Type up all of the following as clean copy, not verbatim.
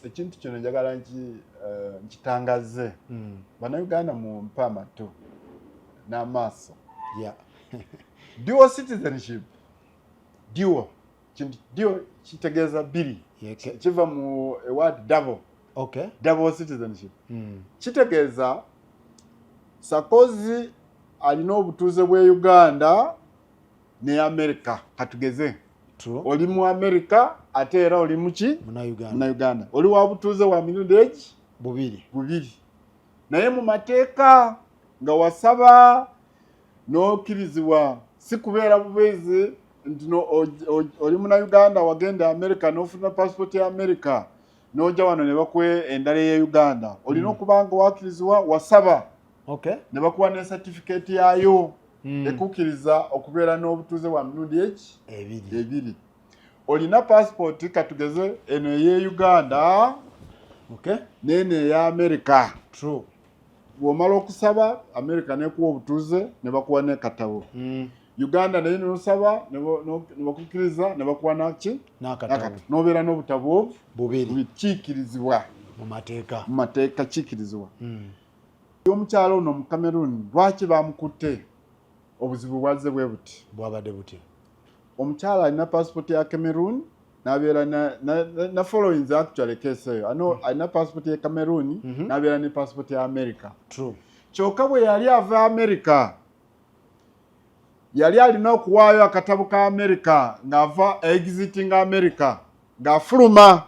Ekintu kino njagala nkitangaze. Bannayuganda, mumpe amatu n'amaaso. Dual citizenship, dual kintu, dual kitegeeza bbiri. Kiva mu word double. Double citizenship kitegeeza Sarkozy alina obutuuze bwe Uganda ne America. Katugeze oli mu America ate era oli muki? Munauganda. Munauganda. Oli wa butuuze wa mirundi egi? Bubiri. Bubiri, naye mu mateeka nga wasaba n'okkirizibwa, si kubeera bubeezi nti no oli munauganda, wagenda America n'ofuna passport ya America, n'ojja wano ne bakuwa endala ey'e Uganda. Olina okuba nga wakkirizibwa, wasaba ne bakuwa ne certificate yaayo ekukkiriza okubeera n'obutuuze bwa mirundi eki? Ebiri. Ebiri. Olina passport, katugeze eno ey'e Uganda n'eno eya America. Bw'omala okusaba, America nekuwa obutuuze ne bakuwa n'ekatabo. Uganda naye nosaba ne bakukkiriza ne bakuwa naki? N'akatabo. N'obeera n'obutabo obu bubiri. Bubiri. Kiikirizibwa. Mu mateeka. Mu mateeka kiikirizibwa. Omukyalo ono mu Cameroon, lwaki bamukutte? Obuzibu bwazze bwe buti. Bwabadde butya? Omukyala alina passport ya Cameroon, nabeera na followings, actually case eyo ano, alina passport ya Cameroon, nabeera ne passport ya America. Kyokka bwe yali ava America, yali alina okuwaayo akatabo ka America ng'ava exiting America, ng'afuluma.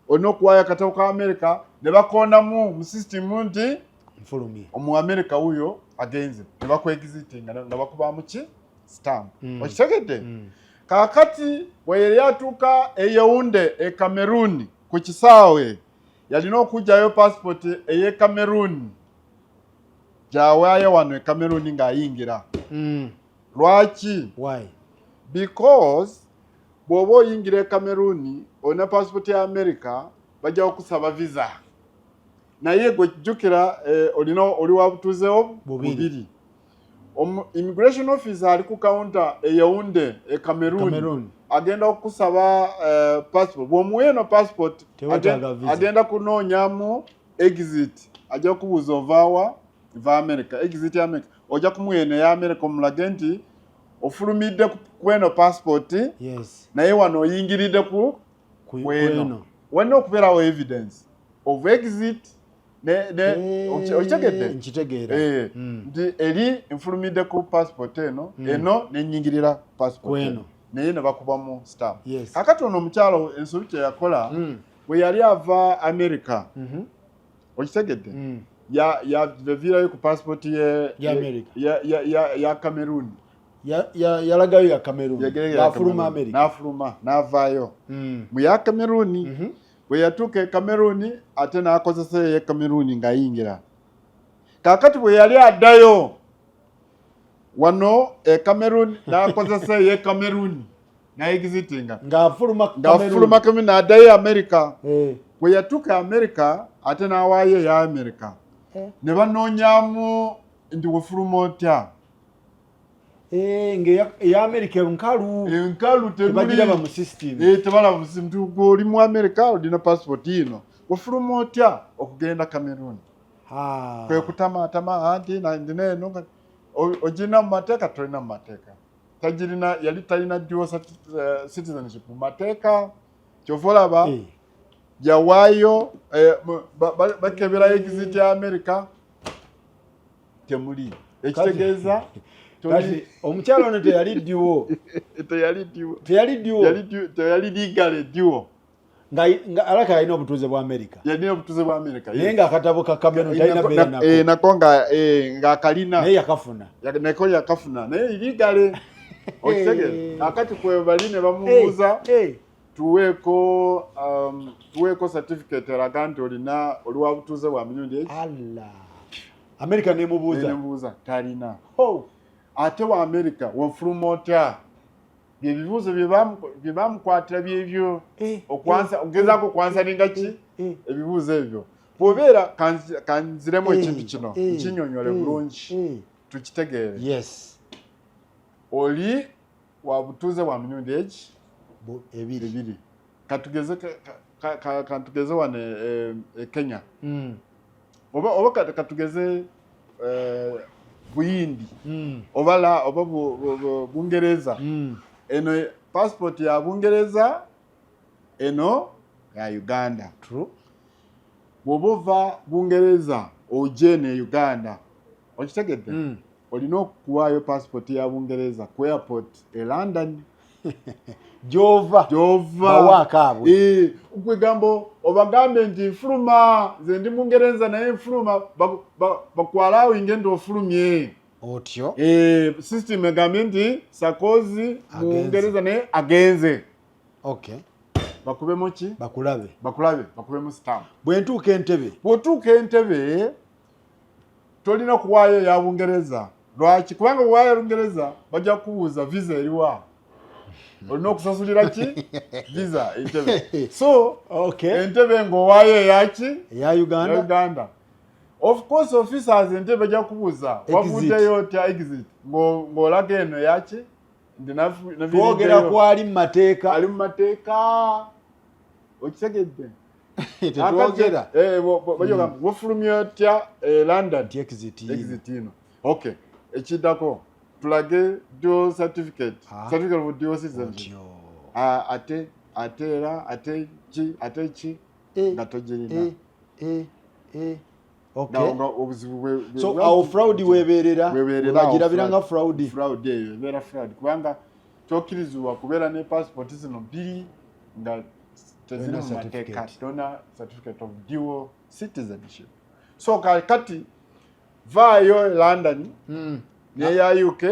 Olina okuwaayo akatabo ka America ne bakondamu mu system nti nfulumye. Omu America wuyo agenze, ne bakwexitinga nga bakubamu ki? Stamp. Okitegedde? Mm. Kaakati bwe yali atuuka e Yaounde e Cameroon ku kisaawe, yalina okuggyayo passport ey'e Cameroon gyawaayo wano e Cameroon ng'ayingira. Lwaki? Why? Because bw'oba oyingira e Cameroon olina passport ya America, bajja kukusaba visa, naye gwe jjukira olina oli wa butuuzewo bubiri. Bubiri. Immigration officer ali ku counter e Yaounde e Cameroon, Cameroon. Agenda okukusaba passport. Bw'omuwa eno passport, Teweetaaga visa. Agenda kunoonyamu exit, ajja kubuuza, "Ovaawa?" "Va America." "Exit ya America?" Ojja kumuwa eno eya America, omulage nti ofulumidde ku eno passport, naye wano oyingiridde ku kweno. Kweno. Walina okubeerawo evidence of exit ne okitegedde? Nkitegeera. Nti eri nfulumidde ku passport eno, eno nenyingirira passport Kweno. eno, naye ne bakubamu stamp. Kakati ono omukyalo ensobi kye yakola, bwe yali ava America, okitegedde? Mm. Yaviirayo ku passport ye Ya America. ya Cameroon. Yalagayo ya Cameroon. Yagerera n'afuluma Cameroon. America. N'afuluma n'avaayo mu ya Cameroon. Bwe yatuuka e Cameroon, ate n'akozesa ey'e Cameroon ng'ayingira. Kaakati bwe yali addayo wano e Cameroon, n'akozesa ey'e Cameroon n'aexitinga. Ng'afuluma. Ng'afuluma Cameroon n'addayo e America. Bwe yatuuka e America, ate n'awaayo eya America, ne banoonyamu nti wefuluma otya? Eh, ng'eya America enkalu. Enkalu. Tebagiraba mu system. Eh, tebalaba mu system nti gwe oli mu America, olina passport ino, wefuluma otya okugenda Cameroon? Kwe kutamaatama anti ndina eno ogirina mu mateeka, tolina mu mateeka. Tagirina, yali talina dual citizenship mu mateeka. Kyova olaba yawaayo, bakeberayo exit ya America, temuli. Ekitegeeza Kati omukyalo ono teyali dual. Teyali dual. Teyali dual. Teyali legally dual. Nga alaka alina obutuuze bwa America. Yalina obutuuze bwa America. Naye ng'akatabo ka Cameroon talina beera nako. Nako nga ng'akalina. Naye yakafuna. Nako yakafuna, naye illegally. Okitegeera? Akati kwe bali ne bamubuuza, tuweeko certificate eraga nti olina oli wa butuuze bwa mirundi eki. Allah, America nemubuuza. Nemubuuza, talina. Oh. Ate wa America wafuluma otya? Byebibuuzo bye bamukwatira byebyo. Ogezaako okwansaninga ki ebibuuzo ebyo. Bw'obeera kanziremu ekintu kino, nkinyonyole bulungi tukitegeere. Oli wa butuuze bwa mirundi egi? Ebiri. Ebiri. Katugeze Kantugeze wano e Kenya oba katugeze Buyindi oba la oba Bungereza. Eno passport ya Bungereza, eno ya Uganda. True. Bw'oba ova Bungereza ojje eno e Uganda, okitegedde? Olina okuwaayo passport ya Bungereza ku airport e London. Gyova. Gyova. Bawaako abwe. Eh, kwegamba obagambe nti nfuluma, nze ndi Mungereza naye nfuluma, bakwalawinge nti ofulumye. Otyo. Eh, system egambye nti Sakozi Agenze. Mungereza naye agenze. Bakubemu ki? Bakulabe. Bakulabe, bakubemu stamp. Bwe ntuuka Entebe? Bw'otuuka Entebe tolina kuwaayo eya Bungereza. Lwaki? Kubanga bwewaayo Bungereza bajja kukubuuza visa eriwa, olina okusasulira ki? Visa Entebe. So Entebe ng'owaayo eyaki? Eya Uganda. Uganda. Of course officers Entebe bajja kukubuuza Exit. wavuddeyo otya, exit, ng'olaga eno eyaki nti Twogera kwali mu mateeka. Ali mu mateeka, okitegedde? Tetwogera. Eh, bajja wafulumya otya London? Nti exit yino. Exit ino. Okay, ekiddako tulage dual certificate. Ah. Certificate of dual citizenship. Otyo. Ah, ate era ate ki nga togirina. Nga obuzibu So awo fraud weberera. Weberera awo. Bagirabira nga fraud. Fraud eyo ebeera fraud kubanga tokkirizibwa kubeera ne passport zino bbiri nga teziri Tolina mu mateeka. Certificate. Tolina certificate of dual citizenship. So kati vaayo e London neya UK,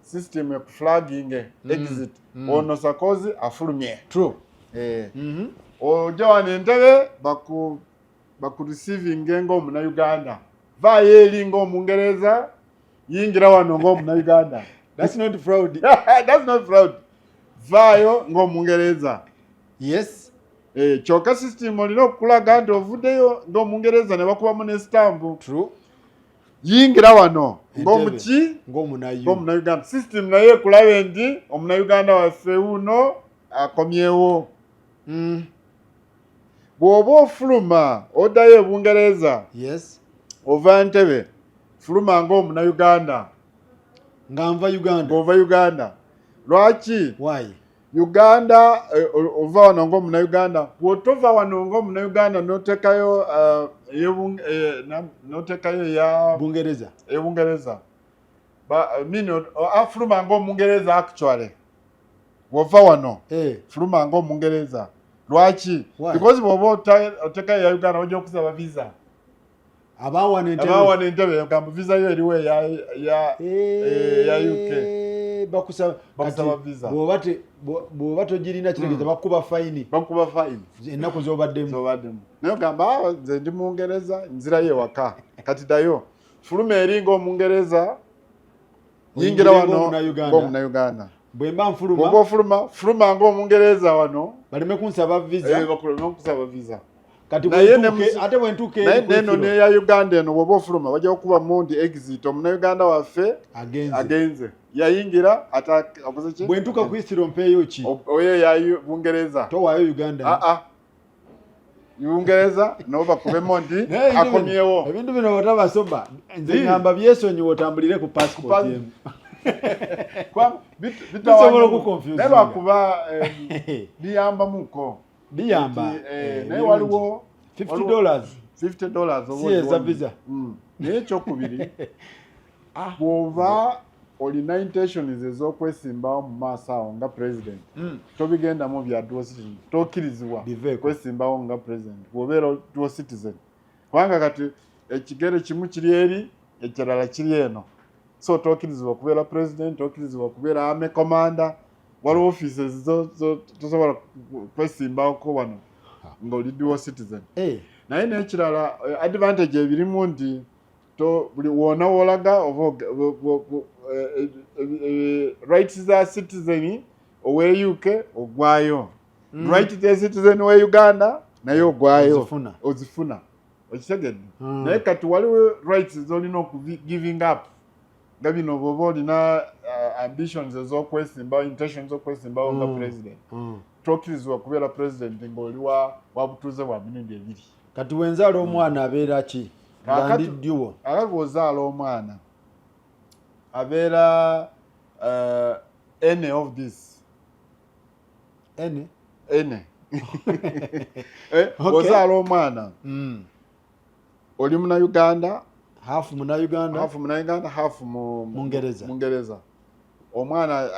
system ekuflagging exit, ono Sakozi afulumye. True. Eh. Ojja wano Entebe bakureceiving ng'omunauganda. Vaayo eri ng'omungereza, yingira wano ng'omunauganda. That's not fraud. That's not fraud. Vaayo ng'omungereza. Eh, kyokka system olina okukulaga nti ovuddeyo ng'omungereza ne bakubamu ne sitampu. True. Yingira wano Entebe. ng'omuki? Ng'omunayu. Ng'omunauganda. System naye ekulabe nti omunauganda waffe wuno akomyewo. Bw'oba ofuluma oddayo e Bungereza, ova Ntebe, fuluma ng'omunauganda. Nga nva Uganda. Ng'ova Uganda. Lwaki? Why? Uganda ova wano ng'omunauganda, bw'otova wano ng'omunauganda n'oteekayo n'oteekayo eya Bungereza. Ebungereza, afuluma ng'omungereza. Actually bw'ova wano fuluma ng'omungereza. Lwaki? Why? Because bw'oba oteekayo eya Uganda ojja okusaba visa. Abawana Entebe. Abawana Entebe gamba visa yo eriwo eya UK. Bakusaba. Bakusaba Kati visa. Bw'oba togirina kitegeeza bakuba fine. Bakuba fine. Ennaku z'obaddemu. Zobaddemu. Naye ogamba, "Ah, nze ndi mungereza, nzirayo ewaka." Kati ddayo, fuluma eri ng'omungereza, yingira Oyingire wano ng'omunnayuganda. ng'omunnayuganda. Bwe mba nfuluma Bw'oba ofuluma, fuluma ng'omungereza wano. Baleme kunsaba visa. Eh, bakuleme okusaba visa. Kati Naye ate bwe ntuuke naye eri ku neno Heathrow, neya Uganda eno, bw'oba ofuluma bajja kukuba mundi exit, omunnayuganda waffe agenze. Agenze, yayingira ate akoze ki? Bwe ntuuka ku Heathrow mpeeyo ki? Oyo eya Bungereza. Towaayo Uganda? Ah, ah. Bungereza nabo bakubemo nti Naye ebintu akomyewo. Ebintu bino bw'otabasoma nze ŋŋamba byesonyiwe otambulire ku passport emu. Bitasobola okuconfuse. Naye lwakuba biyambamuko. Biyamba. Nti, naye Birungi. waliwo $50 waliwo $50 oba Si eza ogiwonye. visa. Naye ekyokubiri, bw'oba olina intentions ez'okwesimbawo mu maaso awo nga president, tobigendamu bya dual citizen. Tokkirizibwa Biveeko. kwesimbawo nga president bw'obeera dual citizen, kubanga kati ekigere kimu kiri eri, ekirala kiri eno. So tokkirizibwa kubeera president, tokkirizibwa kubeera army commander. Waliwo offices tosobola kwesimbawoko wano ng'oli dual citizen. Naye n'ekirala, advantage ebirimu nti to buli wona wolaga oba rights za citizen owe UK ogwayo, right za citizen we Uganda naye ogwayo. Ozifuna. Ozifuna, okitegedde? Naye kati waliwo rights zolina oku giving up nga bino bwoba olina ambitions ez'okwesimbawo, intentions z'okwesimbawo nga president. Tokkirizibwa kubeera president ng'oli wa butuuze bwa mirundi ebiri. Kati wenzaala omwana abeera ki nga ndi dual? Ate bw'ozaala omwana abeera any of this. Any? Any. Bw'ozaala omwana oli Munauganda. Half Munauganda. Half Munauganda, half mu Mungereza. Mungereza. Omwana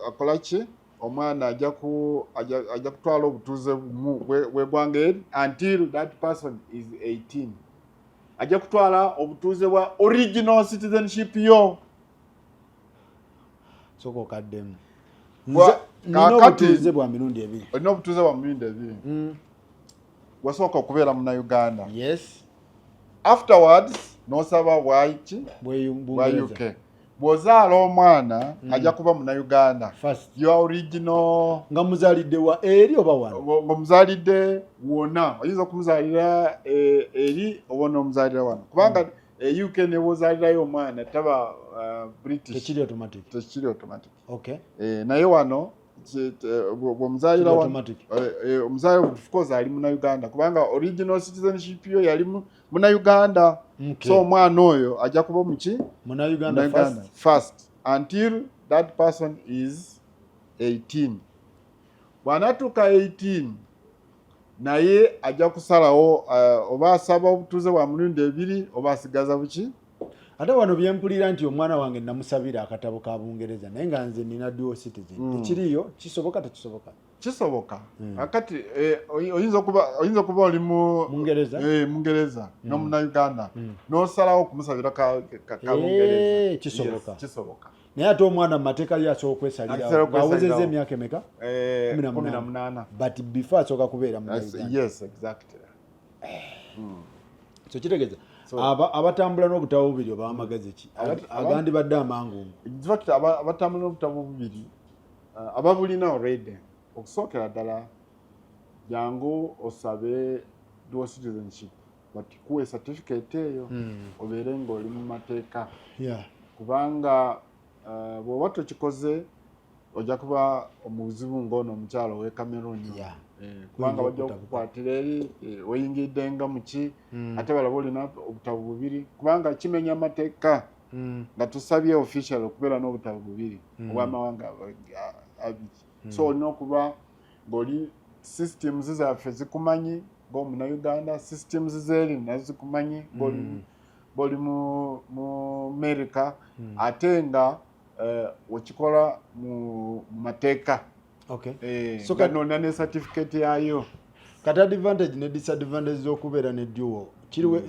akola ki? Omwana ajja kutwala obutuuze bw'eggwanga eri until that person is 18. Ajja kutwala obutuuze bwa original citizenship yo. Sooka okaddemu. Nina obutuuze bwa mirundi ebiri. Olina obutuuze bwa mirundi ebiri. Wasooka okubeera Munauganda. Yes. Afterwards n'osaba bwaki? Bwa UK. Bw'ozaala omwana ajja kuba Munauganda. First. Your original. Nga muzaalidde wa eri oba wano? Ng'omuzaalidde wonna. Oyinza okumuzaalira eri oba n'omuzaalira wano. Kubanga UK ne bw'ozaalirayo omwana taba British. Tekiri automatic. Tekiri automatic. Okay. Naye wano bw'omuzaalira wano, omuzaalira, of course, ali Munauganda kubanga original citizenship yo yali Munauganda. So omwana oyo ajja kuba muki? Munauganda first. First until that person is 18. Bw'anaatuuka 18 naye ajja kusalawo oba asaba obutuuze bwa mirundi ebiri oba asigaza buki. Ate wano byempulira nti omwana wange namusabira akatabo ka Bungereza naye nga nze nina dual citizen. Tekiriyo? Kisoboka, tekisoboka? Kisoboka. Akati oyinza okuba oli mu Mungereza, Mungereza n'Omunauganda n'osalawo okumusabira ka Bungereza. Kisoboka. Yes, kisoboka. Naye ate omwana mu mateeka ye asobola okwesalirawo ng'awezezza emyaka emeka? 18. But before asooka kubeera Munauganda. Yes, exactly. So kitegeeza abatambula n'obutabo bubiri oba amagezi ki agandibadde amangungu? In fact, abatambula n'obutabo bubiri, ababulina already, okusookera ddala jangu osabe dual citizenship, batikuwe certificate eyo obeere ng'oli mu mateeka, kubanga bw'oba tokikoze ojja kuba omuzibu ng'ono omukyalo ow'e Cameroon. Kubanga bajja okukwatira eri weyingidde nga muki ate balaba olina obutabo bubiri, kubanga kimenya amateeka nga tusabye official okubeera n'obutabo bubiri obw'amawanga abiri. So olina okuba ng'oli systems zaffe zikumanyi ng'Omunauganda, systems zeeri nazo zikumanyi ng'oli mu America, ate nga okikola mu mateeka. So nga nona ne certificate yayo. Kati advantage ne disadvantage z'okubeera ne dual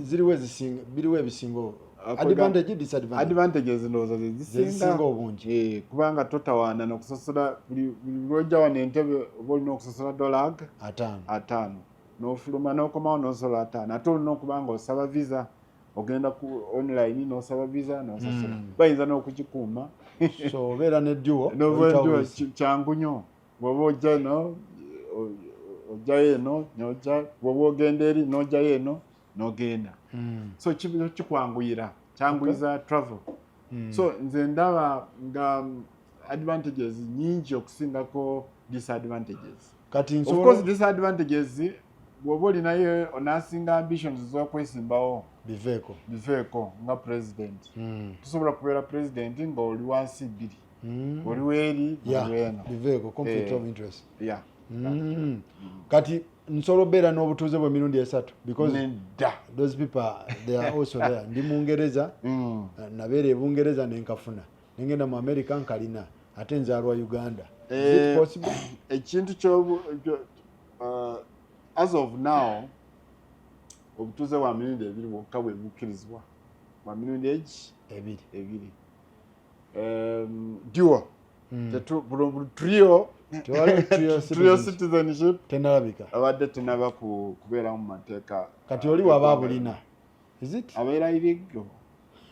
ziriwo ezisinga, biriwo ebisinga advantage, disadvantage? Advantages ndowooza ze zisinga. Zisinga obungi. Kubanga totawaana n'okusasula buli lw'ojja wano entebe oba olina okusasula dola 50. 50, n'ofuluma n'okomawo n'osasula 50. Ate olina okuba nga osaba visa, ogenda ku online n'osaba visa n'osasula. Bayinza n'okugikuuma. So obeera ne dual, N'obeera oyitawo dual, wisi. Kyangu nnyo. Bw'oba ojja eno, ojjayo eno, n'ojja, bw'oba ogenda eri n'ojjayo eno, n'ogenda. So kikwanguyira, kyanguyiza travel. So nze ndaba nga advantages nyingi okusingako disadvantages. Kati Of nsobola course disadvantages, bw'oba olinayo onaasinga ambitions z'okwesimbawo, biveeko. Biveeko nga president. Tosobola kubeera president ng'oli wansi bbiri. Oli weeri, oli eno. Biveeko, conflict of interest. Yeah. Kati nsobola obeera n'obutuuze bw'emirundi esatu? Because Nedda. those people, they are also there. Ndi Mungereza, nabeera e Bungereza nenkafuna, nengenda mu America nkalina, ate nzaalwa Uganda. Is it possible? Ekintu kyobu, as of now, obutuuze bwa mirundi ebiri bwokka bwe bukkirizibwa. Bwa mirundi egi? Ebiri. Ebiri. Dual. Buno trio. Tewali trio. Trio citizenship. Citizenship. Tenalabika. Abadde tenaba kubeera mu mateeka. Kati oli waba abulina. Is it? Abeera illegal.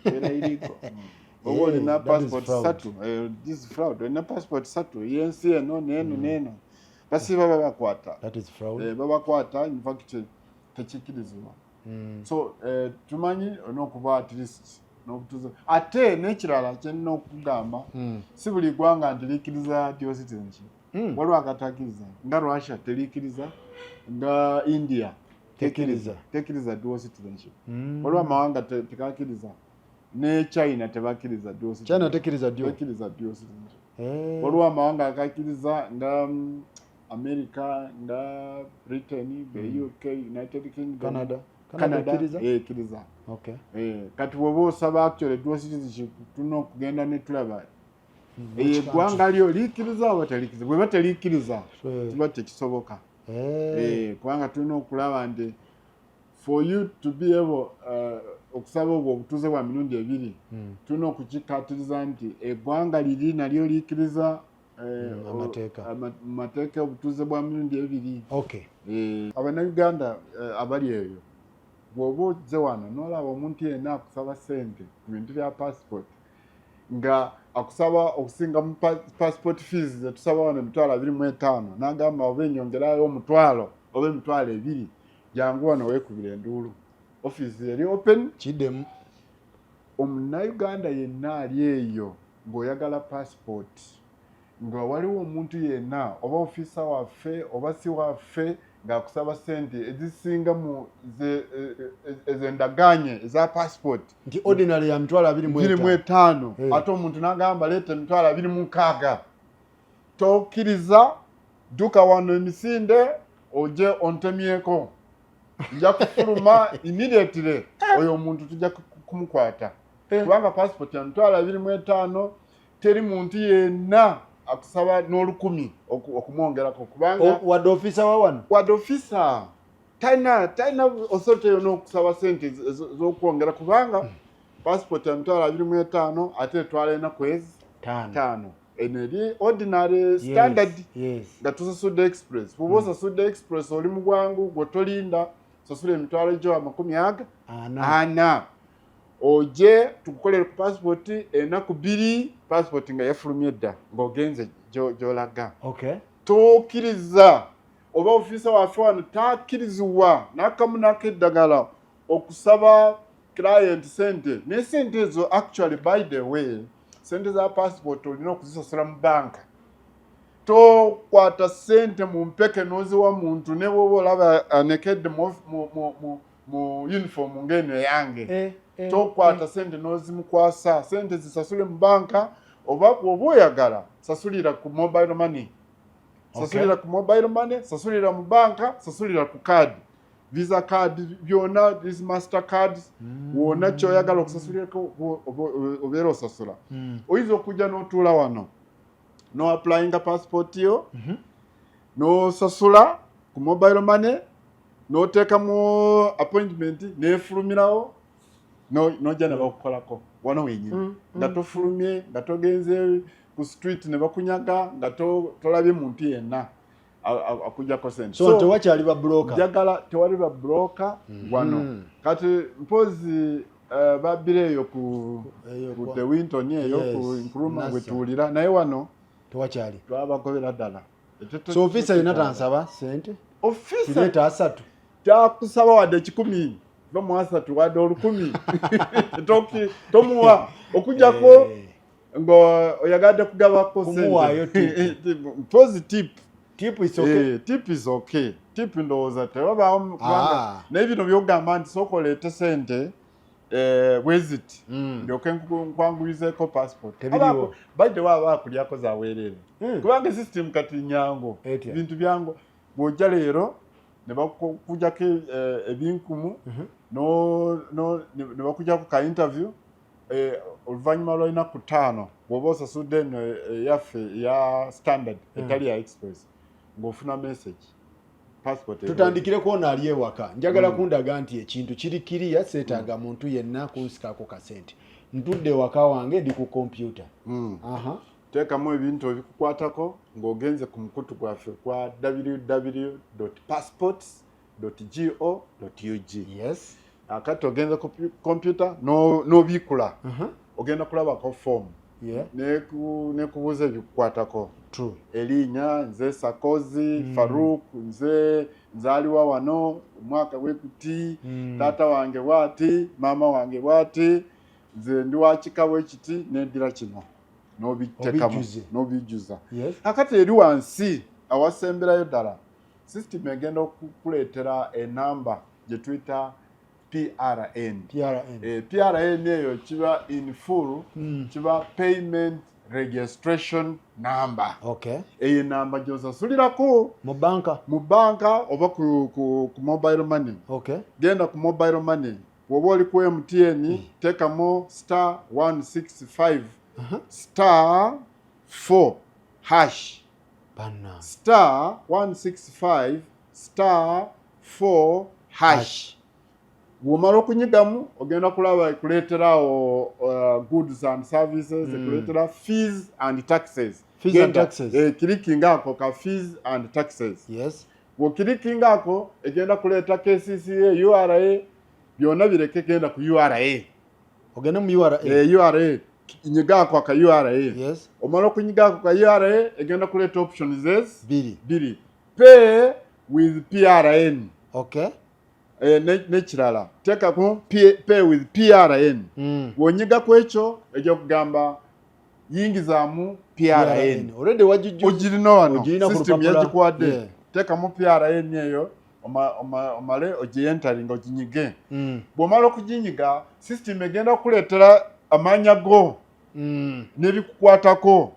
Abeera illegal. Oba olina That is passport fraud. satu. This is fraud. Olina passport satu. Y'ensi eno n'eno n'eno. Basiba babakwata. That is fraud. Babakwata, in fact tekikirizibwa. So tumanyi olina okuba at least n'obutuuze. Ate n'ekirala kye nnina okugamba, si buli ggwanga nti likkiriza dual citizenship. Waliwo agatakkiriza, nga Russia terikkiriza, nga India Tekkiriza. Tekkiriza dual citizenship. Waliwo amawanga tekakkiriza, ne China tebakkiriza dual China citizenship. Tekkiriza dual. Tekkiriza dual citizenship. Eh. Waliwo amawanga agakkiriza, nga America, nga Britain, the UK, United Kingdom. Canada. Canada Canada ekkiriza? Eh, ekkiriza. Okay. Eh, kati bw'oba osaba actually dual citizenship, tulina okugenda ne tulaba Which eggwanga lyo likkiriza oba terikkiriza. Bweba terikkiriza, Eh. kiba tekisoboka. Eh. Eh, kubanga tulina okulaba nti for you to be able okusaba obwo obutuuze bwa mirundi ebiri, tulina okukikatiriza nti eggwanga liri nalyo likkiriza Amateeka. Mu mateeka obutuuze bwa mirundi ebiri. Okay. Eh, Abannayuganda abali eyo, bw'oba ozze wano n'olaba omuntu yenna akusaba ssente ku bintu bya passport, nga akusaba okusinga mu passport fees zetusaba wano 25,000, n'agamba oba enyongerayo 1,000 oba 20,000, jangu wano weekubira enduulu. Ofiisi eri open. Kiddemu. Omunnayuganda yenna ali eyo ng'oyagala passport, nga waliwo omuntu yenna, oba ofiisa waffe oba si waffe, ng'akusaba ssente ezisinga mu ezo endaganye eza passport, Nti ordinary ya 25,000. 25, Eh. ate omuntu n'agamba leeta 26,000, tokkiriza. Dduka wano emisinde oje ontemyeko, nja kufuluma immediately. Oyo omuntu tujja kumukwata, kubanga passport ya 25,000, teri muntu yenna akusaba n'olukumi okumwongerako, kubanga Wadde ofiisa wa wano? Wadde ofisa talina authority yonna okusaba sente z'okwongera, kubanga passport ya 25,000 ate etwala enaku ezi 5. 5. Eno eri ordinary standard, nga tusasudde express. Bw'oba osasudde express, oli mu bwangu, gwe tolinda, sasula emitwalo gyo amakumi aga 40. 40, oje tukukolere ku passport. Enaku 2 passport nga yafulumye dda, ng'ogenze gy'olaga. Okay. Tokkiriza, oba ofiisa waffe wano takkirizibwa n'akamu n'akeddagala okusaba client sente. Ne sente ezo, actually, by the way, sente za passport olina okuzisasula mu banka. Tokwata sente mu mpeke n'oziwa muntu, ne bwoba olaba anekedde mu uniform ng'eno eyange. Eh, eh, Tokwata sente n'ozimukwasa. Sente zisasule mu banka, oba bw'oba oyagala sasulira ku mobile money. Sasulira ku mobile money, sasulira mu banka, sasulira ku card, Visa card, byonna, these Master cards, wonna kyoyagala okusasulirako obeera osasula. Oyinza okujja n'otuula wano no applyinga passport yo, n'osasula ku mobile money, n'oteekamu appointment, neefulumirawo, n'ojja ne bakukolako wano wenyini, nga tofulumye, nga togenze ku street ne bakunyaga, nga tolabye muntu yenna akujjako sente. So tewakyali ba broker? Njagala, tewali ba broker wano kati, mpozi babbira eyo ku Eyo ku the Winton eyo ku Nkrumah. Nasa. Bwetuwulira naye wano Tewakyali. Twabagobera ddala. So ofiisa yenna tansaba sente? Ofiisa Kireeta 30. Takusaba wadde 100, va mu 30, wadde 1,000 tomuwa, okujjako nga oyagadde kugabako. Kumuwaayo tip. Mpozi tip. Tip is okay. Eh, tip is okay. Tip ndowooza tewabaawo, kubanga naye bino byogamba nti sooka oleete sente bweziti ndyoke nkwanguyizeeko passport. Tebiriwo. Badde waaba akulyako za weerere, kubanga system kati nyangu. Etya? Bintu byangu. Bw'ojja leero ne bakujjako ebinkumu, ne bakujjako ka interview, oluvannyuma lwa lunaku 5, bw'oba osasudde eno eyaffe eya standard, etali ya express, ng'ofuna message, passport eri. Tutandikireko ono ali ewaka. Njagala kundaga nti ekintu kiri kiriya, seetaaga muntu yenna kunsikako kasente. Ntudde ewaka wange, ndi ku kompyuta. Aha. Teekamu ebintu ebikukwatako ng'ogenze ku mukutu gwaffe kwa www passports go ug. Akati ogenze ku kompyuta n'obiikula, ogenda kulabako foomu nekubuuza ebikukwatako. Erinnya nze Sakozi Faruk, nze nzaaliwa wano omwaka bwekuti, taata wange bwati, maama wange bwati, nze ndi wa kika bwekiti, neddira kino. N'obiteekamu. Obijjuze. N'obijjuza. Kakati eri wansi awasemberayo ddala, system egenda okukuleetera enamba gye tuyita PRN. PRN. PRN eyo kiba in full kiba payment registration number. Eyo enamba gy'osasulirako Mu banka. Mu banka oba ku mobile money. Genda ku mobile money, bw'oba oli ku MTN, teekamu *165 *4#. Banna. *165 *4#. Bw'omala okunyigamu, ogenda kulaba ekuleeterawo goods and services, ekuleetera fees and taxes. Fees and Genda, taxes. Clickinga ako ka fees and taxes. Bw'oclickinga ako, egenda kuleeta KCCA, URA, byonna bireke, genda ku URA. Ogende mu URA. URA, nyigaako aka URA. Omala okunyigaako ka URA, egenda kuleeta options ezi Biri. Biri: pay with PRN. N'ekirala teekako pay with PRN. Bw'onyiga ku ekyo, ejja kugamba yingizaamu PRN. Already wagijjuza. Ogirina wano. Ogirina ku System lupapula. yagikuwadde. Teekamu PRN eyo, omale ogienteringa, oginyige. Bw'omala okuginyiga, system egenda kukuleetera amanya go n'ebikukwatako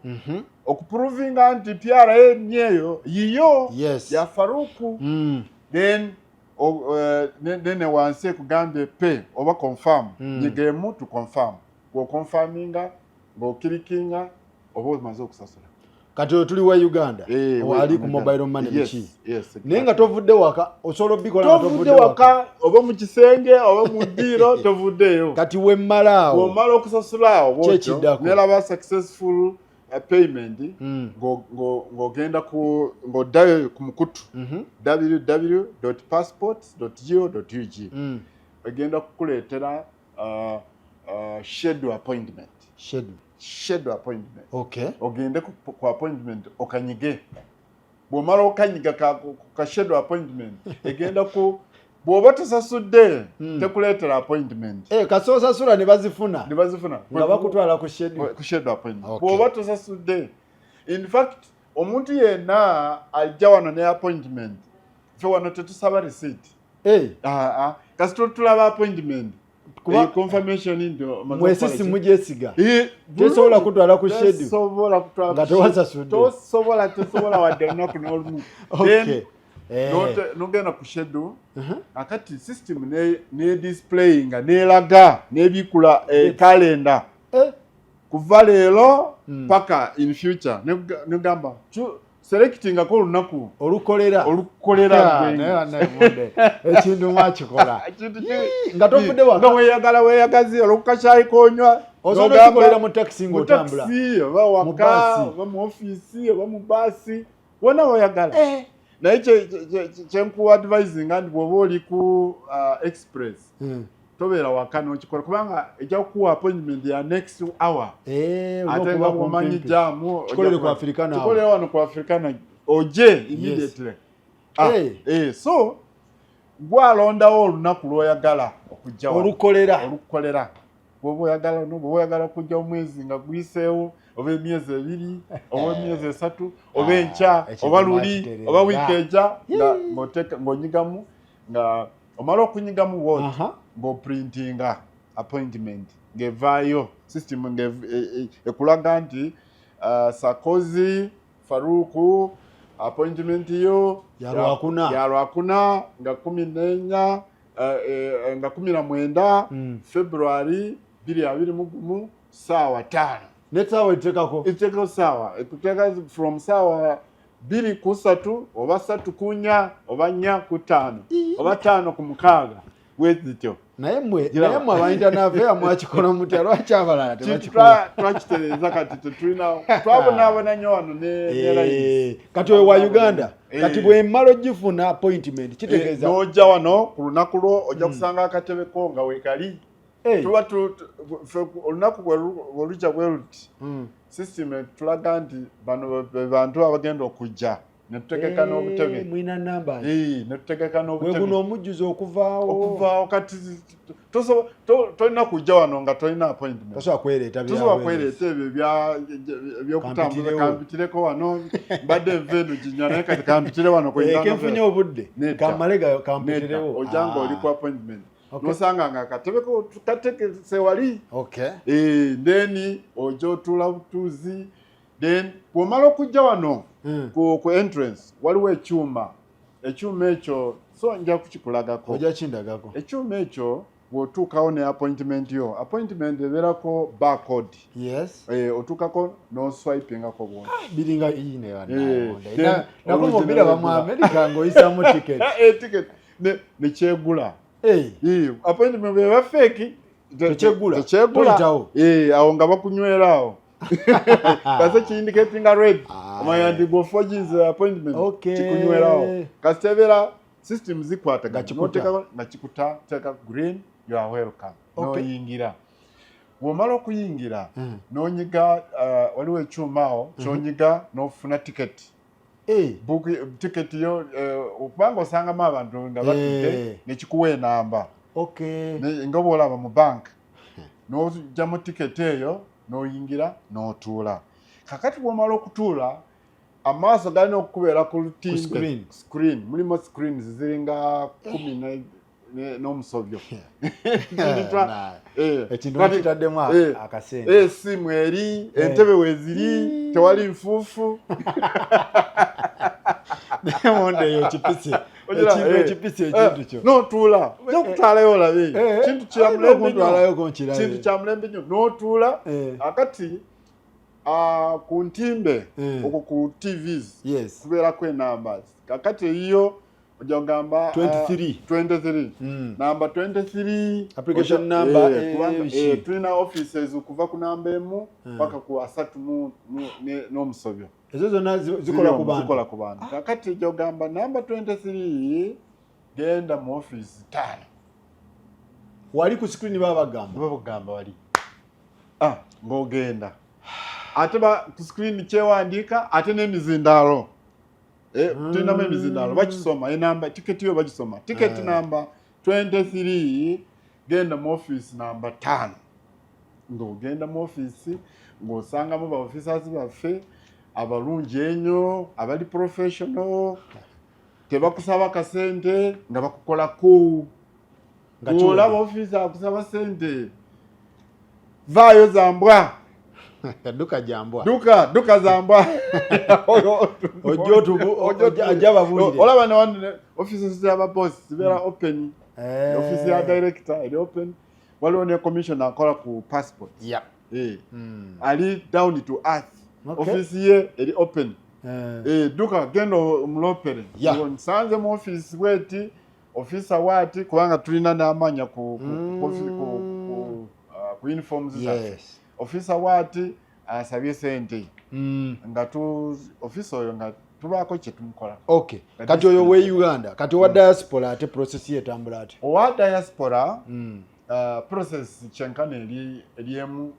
okuprovinga nti PRN eyo yiyo, ya Faruku. Then then wansi ekugambye pay oba confirm. Nyigemu to confirm. Bw'oconfirminga ng'oclickinga, oba omaze okusasula. Kati oyo tuli wa Uganda. Eh, Ali ku mobile money. Biki? Yes. Naye nga tovudde waka, osobola obikola nga tovudde waka, oba mu kisenge oba mu ddiiro, tovuddeeyo. Kati wemmala awo, Bw'omala okusasula awo bw'otyo, Kyekiddako. Neraba successful payment, ng'ogenda ku, ng'oddayo ku mukutu www.passports.go.ug. Egenda kukuleetera schedule appointment. Schedule. Schedule appointment. Ogende ku appointment, okanyige. Bw'omala okanyiga ka schedule appointment, egenda ku, bw'oba tosasudde, tekuleetera appointment. Eh, kasita osasula ne bazifuna. Ne bazifuna. Nga bakutwala ku schedule. Ku schedule appointment. Okay. Bw'oba tosasudde, in fact omuntu yenna ajja wano ne appointment, ffe wano tetusaba receipt. Ah, ah. Kasita tulaba appointment, confirmation nti omaze Mwe okukola system ki. mugyesiga. Eh, Tesobola bulungi. kutwala ku schedule. Tesobola kutwala Nga ku schedule. tewasasudde. Tosobola, tosobola wadde olunaku n'olumu. Then, nogenda ku schedule. Akati system ne displayinga, nelaga, nebikula calendar kuva leero paka in future. Negamba selectingako olunaku Olukolera. Olukolera. Ah, Gwe. Naye bannaye, ekintu mwakikola. Ekintu Nga tovudde waka. Nga weyagala weyagazi, olwokukakyayi konywa. Osobola N'ogamba- okikolera mu taxi mu ng'otambula. taxi oba Mu waka baasi. oba mu ofiisi oba mu baasi, wona weyagala. Naye kyenkuwa advisinga nti bw'oba oli ku express, tobeera waka n'okikola, kubanga ejja kukuwa appointment ya next hour. Olina Ate okuba nga bwomanyi kumpi. jam. Kikolere ku Africana awo. Kikolere wano ku Africana, oje immediately. Ah, so gwalondawo olunaku lw'oyagala okujja wano. Olukolera. Olukolera. Bwoba oyagala no, bwoba oyagala kujja omwezi nga guyiseewo, oba emyezi 2, oba emyezi 3, oba enkya, Ekintu oba luli, mwakitereeza. oba wiiki ejja, nga ng'onyigamu, nga omala okunyigamu wot, ng'oprintinga appointment, ng'evaayo system ng'ekulaga nti Sakozi Faruku, appointment yo Ya Lwakuna. Ya Lwakuna nga 14, nga 19 February 2021, saawa 5. Nesaawa etekako. Etekako saawa, ekuteeka from saawa 3:02 oba 3:04 oba 4:05 oba 5:55, bwezityo. Naye mmwe, Giraba. naye mmwe aba Internal Affairs mwakikola mutya? Lwaki abalala tebakikola? Twakitereeza kati tetulina, twabonaabona nnyo wano ne lines. Kati oyo wa Uganda. Kati bwemmala ogifuna appointment, kitegeeza N'ojja wano ku lunaku lwo, ojja kusanga akatebe ko nga weekali. Tuba ffe olunaku bwe lujja bwe luti, system etulaga nti bano be bantu abagenda okujja. Netutegeka n'obutebe. Mulina numbers. Netutegeka n'obutebe. Guno omujjuzo okuvaawo. Okuvaawo. Kati tolina kujja wano nga tolina appointment. Tosobola kwereeta. Tosobola kwereeta ebyo ebyokutambuza, kampitireko wano, mbadde nva eno Jinja, naye kati kampitire wano. Kenfunye obudde, kamale kampitirewo. Ojja nga oli ku appointment, nosanga nga akatebe kategese wali. Then ojja otuula butuuzi. Then bw'omala okujja wano ku entrance waliwo ekyuma. Ekyuma ekyo so nja kukikulagako. Ojja kindagako. Ekyuma ekyo bw'otuukawo ne appointment yo, appointment ebeerako barcode. Otuukako n'oswipingako bwoti. Biringa ine nakoma obiraba mu America ng'oyisamu ticket. Ticket nekyegula. Appointment bweba fake tekyegula. Tekyegula. Awo nga bakunywera awo kasi kiindicatinga red, omanya nti gwe appointment. Kikunywerawo kasita ebeera system zikwatagana nga kikuta teeka green, you are welcome. N'oyingira. Bw'omala okuyingira n'onyiga, waliwo ekyuma awo kyonyiga n'ofuna tiketi, tiketi yo, okubanga osangamu abantu nga batudde, nekikuwa enamba nga bwolaba mu bank, n'ojjamu tiketi eyo n'oyingira n'otuula. Kakati bw'omala okutuula, amaaso galina okukubeera ku lutimbe, screen. Mulimu screens ziringa 10 n'omusobyo. Ekintu kitaddemu akasente. Esimu eri, entebe weeziri, tewali nfuufu. Naye eyo kipisi, ekintu ekipisi, ekintu kyo. N'otuula, okutwalayo olabe kintu kintu kya mulembe nnyo. N'otuula. Akati ku ntimbe okwo ku TVs kubeerako enamba. Kakati eyiyo ojja kugamba 23. 23, namba 23. Application number. Kubanga tulina offices okuva ku namba 1 paka ku 30 n'omusobyo. Ezo zonna zikola ku bantu? Zikola ku bantu. Kakati ojja kugamba namba 23, genda mu office 5. Wali ku screen baba bagamba? Baba bagamba wali. Ah, ng'ogenda ate ba ku screen kyewandiika, ate n'emizindaalo. Tulinamu emizindaalo, bakisoma enamba, tiketi yo bagisoma, tiketi namba 23, genda mu office namba 5. Ng'ogenda mu office ng'osangamu ba officers baffe abalungi ennyo, abali professional, tebakusaba kasente nga bakukolako. Nga kiwedde. Olaba officer akusaba sente, vaayo zambwa. Duka jambwa. Duka, duka zambwa. Ojja ajja babuulire. Olaba ne offices z'ababoss zibeera open. Office ya director eri open, waliwo ne commissioner akola ku passport. Ali down to earth. Office ye eri open. Duka genda omulopere. Nsanze mu office bweti, officer waati, kubanga tulina n'amanya ku uniforms zaffe. Officer waati asabye sente, nga tu officer oyo nga tubaako kye tumukola. Okay, kati oyo we Uganda. Kati owa diaspora ate process ye etambula ati? Owa diaspora, process kyenkana eri emu,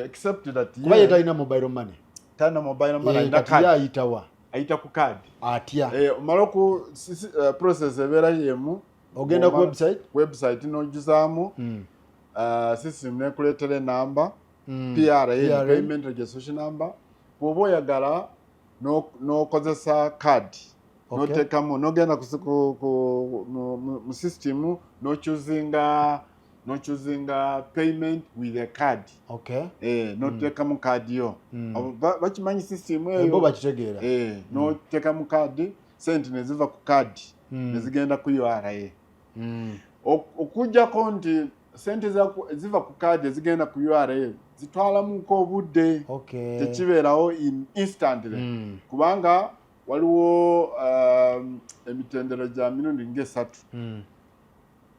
except that Kuba ye talina mobile money. Talina mobile money, alina Kati card. ye ayitawa? Ayita ku card. Atya? Omala oku process ebeera yemu. Ogenda ku website? Website n'ogizaamu, system nekuleetera enamba, PRN, PRN. Payment registration number. Bw'oba oyagala n'okozesa card, n'oteekamu, n'ogenda ku, ku, mu, mu, mu system n'ochoosinga payment with a card. N'oteekamu card yo. Abo bakimanyi system eyo. Bo bakitegeera. N'oteekamu card, sente ne ziva ku card ne zigenda ku URA. Okuggyako nti sente ziva ku card ezigenda ku URA zitwalamuko obudde. Tekibeerawo instantly. Kubanga waliwo emitendera gya mirundi ng'esatu.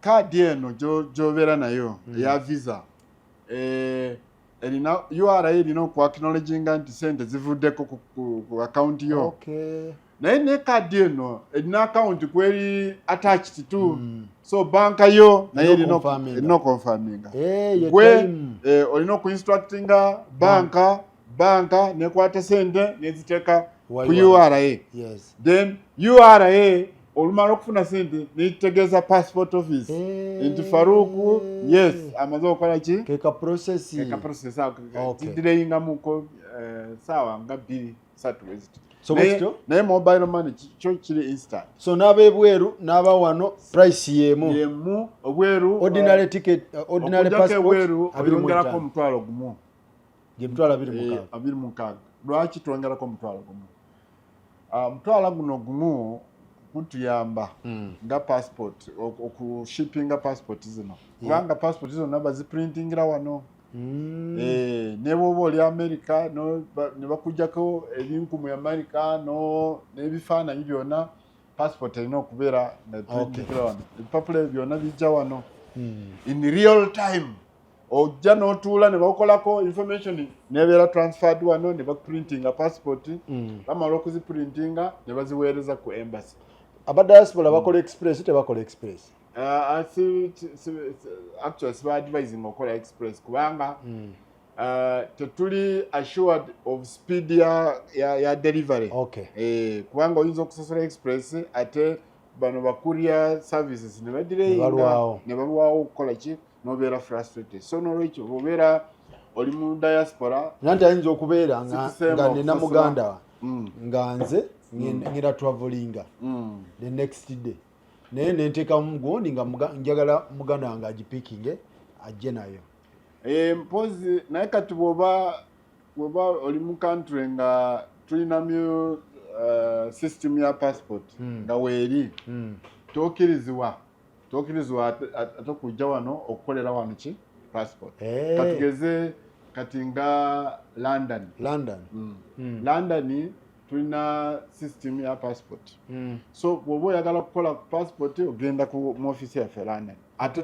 Kaadi eno gy'obeera nayo eya visa, erina URA erina okuacknowledginga nti sente zivuddeko ku account yo. Naye ne kaadi eno erina account kweri attached to. So banka yo naye Erina erina okonfirminga. Erina okonfirminga. Ye Gwe time. Olina okuinstructinga banka, banka nekwata sente neziteeka Ku URA. Yes. Then URA olumala okufuna sente nekitegeeza passport office nti Faruku, yes, amaze okukola ki. Keka process. Keka process ako. Okay. Kidireyingamuko saawa nga 2, 3 weziti. So Naye bwekityo? Naye mobile money kyo kiri instant. So n'abebweru n'aba wano price yemu? Yemu obweru. Ordinary ticket, ordinary okujjako passport ebweru 25. oyongerako 10,000. Gye 26,000. 26. Lwaki twongerako 10,000? Ah, omutwalo guno gumu gutuyamba nga passport okushippinga passport zino, kubanga passport zonna baziprintingira wano. Ne bwoba oli America ne bakuggyako ebinkumu America n'ebifaananyi byonna, passport erina okubeera nga printingira wano. Ebipapula ebyo byonna bijja wano in real time. Ojja n'otuula ne bakukolako information, nebeera transferred wano ne bakuprintinga passport. Bamala okuziprintinga ne baziweereza ku embassy. Aba diaspora bakola express, tebakola express? Actually siba advising okukola express kubanga tetuli assured of speed ya delivery. Kubanga oyinza okusasula express ate bano ba courier services ne badireyinga. Ne balwawo. Ne balwawo okukola ki, nobeera frustrated. So nolwekyo bwobeera oli mu diaspora, Nanti ayinza okubeera nga Sikusemba nga nina okusasula. muganda wa nga nze ngenda travelinga the next day, naye nenteekamu gundi nga njagala muganda wange agipikinge ajje nayo. Mpozi naye kati bwoba oli mu country nga tulinamu system ya passport nga weeri, tokkirizibwa ate okujja wano okukolera wano ki passport. Katugeze kati nga London. London. London tulina system ya passport. So bw'oba oyagala kukola passport, ogenda ku mu office yaffe London. Ate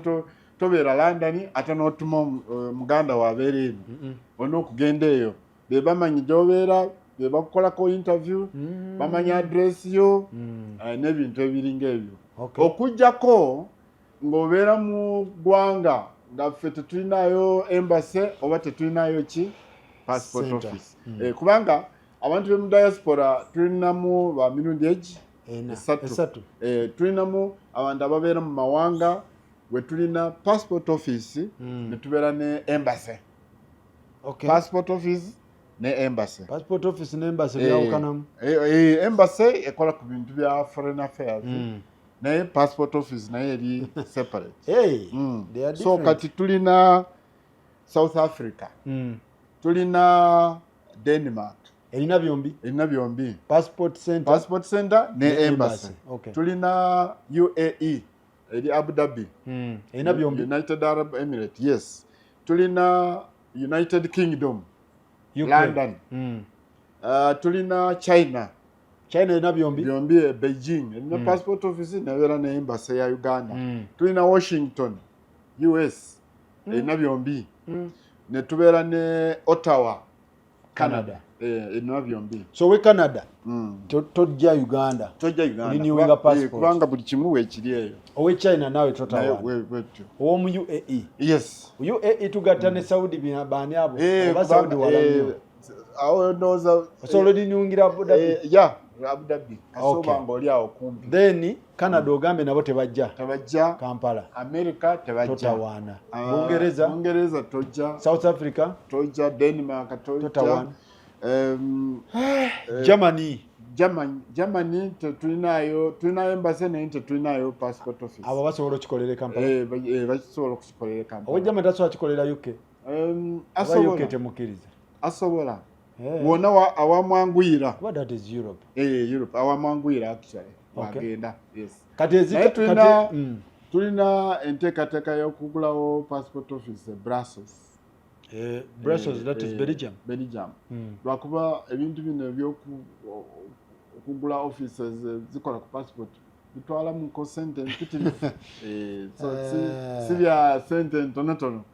tobeera London ate n'otuma muganda waabeera eno. Olina okugenda eyo, be bamanyi gy'obeera, be bakukolako interview, bamanyi address yo n'ebintu ebiringa ebyo. Okuggyako ng'obeera mu ggwanga nga ffe tetulinayo embassy oba tetulinayo ki passport Center. office. Kubanga abantu b'emu diaspora tulinamu ba mirundi egi Ena. esatu. Esatu. Tulinamu abantu ababeera mu mawanga we tulina passport office ne tubeera ne embassy. Passport office ne embassy. Passport office ne embassy byawukanamu? Embassy ekola ku bintu bya foreign affairs, naye passport office naye eri separate. Hey, they are So different. kati tulina South Africa, tulina Denmark. Erina byombi? Erina byombi. Passport center. Passport center ne Ne embassy. embassy, okay. Tulina UAE eri Abu Dhabi. Erina byombi? United Arab Emirates, yes. Tulina United Kingdom, UK. London. Tulina China. China erina byombi? Byombi, e Beijing erina passport office nebeera ne embassy ya Uganda. Tulina Washington, US, erina byombi. Ne tubeera ne Ottawa, Canada. Canada. Erina byombi. So we Canada tojja Uganda? Tojja Uganda. Renewinga passport. Kubanga buli kimu weekiri eyo. Owe China nawe Naye totawaana? bwetyo. Ow'omu UAE? Yes. UAE tugatta ne Saudi, baani abo? Oba Saudi Kubanga, wala nnyo. Awo ndowooza Osobola olinywungira Abu Dhabi? Ya, Abu Dhabi kasoba nga oli awo kumpi. Then Canada ogambye nabo tebajja? Tebajja. Kampala? America tebajja. Totawaana. Ah, Bungereza? Bungereza tojja. South Africa? Tojja. Denmark tojja. Totawaana. Germany? Germany tetulinayo. Tulinayo embassy naye tetulinayo passport office. Abo basobola okukikolera e Kampala? Bakisobola okukikolera e Kampala. Owe Germany tasobola kikolera UK? Oba Asobola. UK temukkiriza? Asobola wonna awamwanguyira. Kuba that is Europe. Europe awamwanguyira actually wagenda, yes. Kati Naye kati tulina enteekateeka y'okugulawo passport office e Brussels. Brussels, that is Belgium. Belgium. Lwakuba ebintu bino ebyokugula offices zikola ku passport bitwalamuko sente mpitirivu. So si bya sente ntonotono.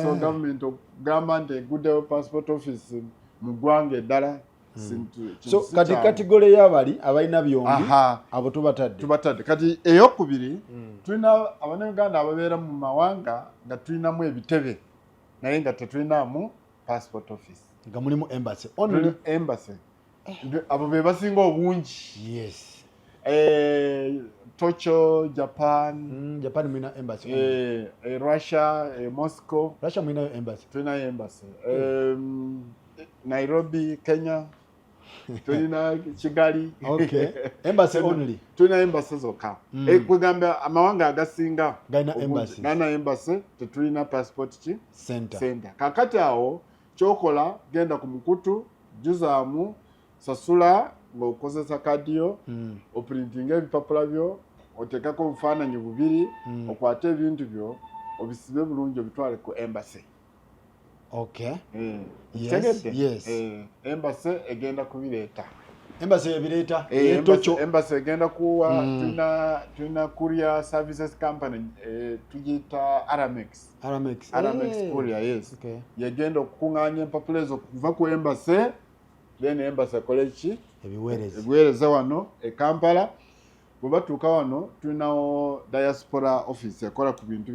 So government okugamba nti eguddewo passport office mu ggwanga eddala So kintu si kati kyangu. category y'abali abalina byombi, abo tubatadde. Tubatadde. Kati eyokubiri, tulina Abannayuganda ababeera mu mawanga nga tulinamu ebitebe naye nga tetulinamu passport office. Nga mulimu embassy only. Tuli embassy. Abo be basinga obungi. Tokyo, Japan. Japan mulina embassy? Russia, Moscow. Russia mulinayo embassy? Tulinayo embassy. Nairobi, Kenya tulina, Kigali. Okay, embassy only. Tulina embassy zokka. Kwegamba amawanga agasinga Galina obungi, embassies. Galina embassy, tetulina passport ki? Center. Center. Kakati awo kyokola, genda ku mukutu, juzaamu, sasula ng'okozesa kadi yo, oprintinga ebipapula byo, oteekako obufaananyi bubiri, okwate ebintu byo, obisibe bulungi, obitwale ku embassy. Kitegedde? Yes. Embassy egenda kubireeta. Embassy ebireeta? Embassy Tokyo. Embassy egenda kuwa. Tulina courier services company, tugiyita Aramex. Aramex. Aramex Courier, yes. Yegenda okukuŋŋaanya empapula ezo kuva ku embassy, then embassy ekole ki? Ebiweereza. Ebiweereza wano e Kampala. Bwe batuuka wano, tulinawo diaspora office ekola ku bintu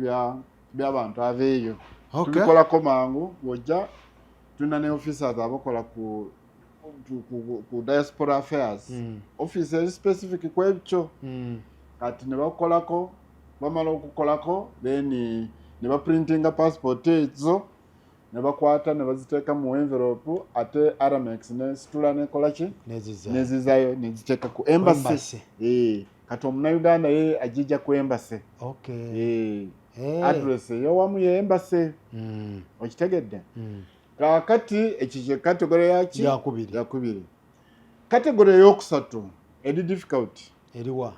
by'abantu abeeyo. Tubikolako mangu. Bw'ojja, tulina ne officers abakola ku diaspora affairs, office eri specific ku ebyo. Kati ne bakolako, bamala okukolako, then ne baprintinga passport ezo, ne bakwata ne baziteeka mu envelope, ate Aramex nesitula nekola ki? Neziza. Nezizayo, neziteeka ku embassy. Embassy. Kati omunauganda ye agijja ku embassy. Address eyowamu ye embassy. Okitegedde? Kaakati ekyo kye category yaki? Yakubiri. Yakubiri. Category eyokusatu eri difficult. Eriwa?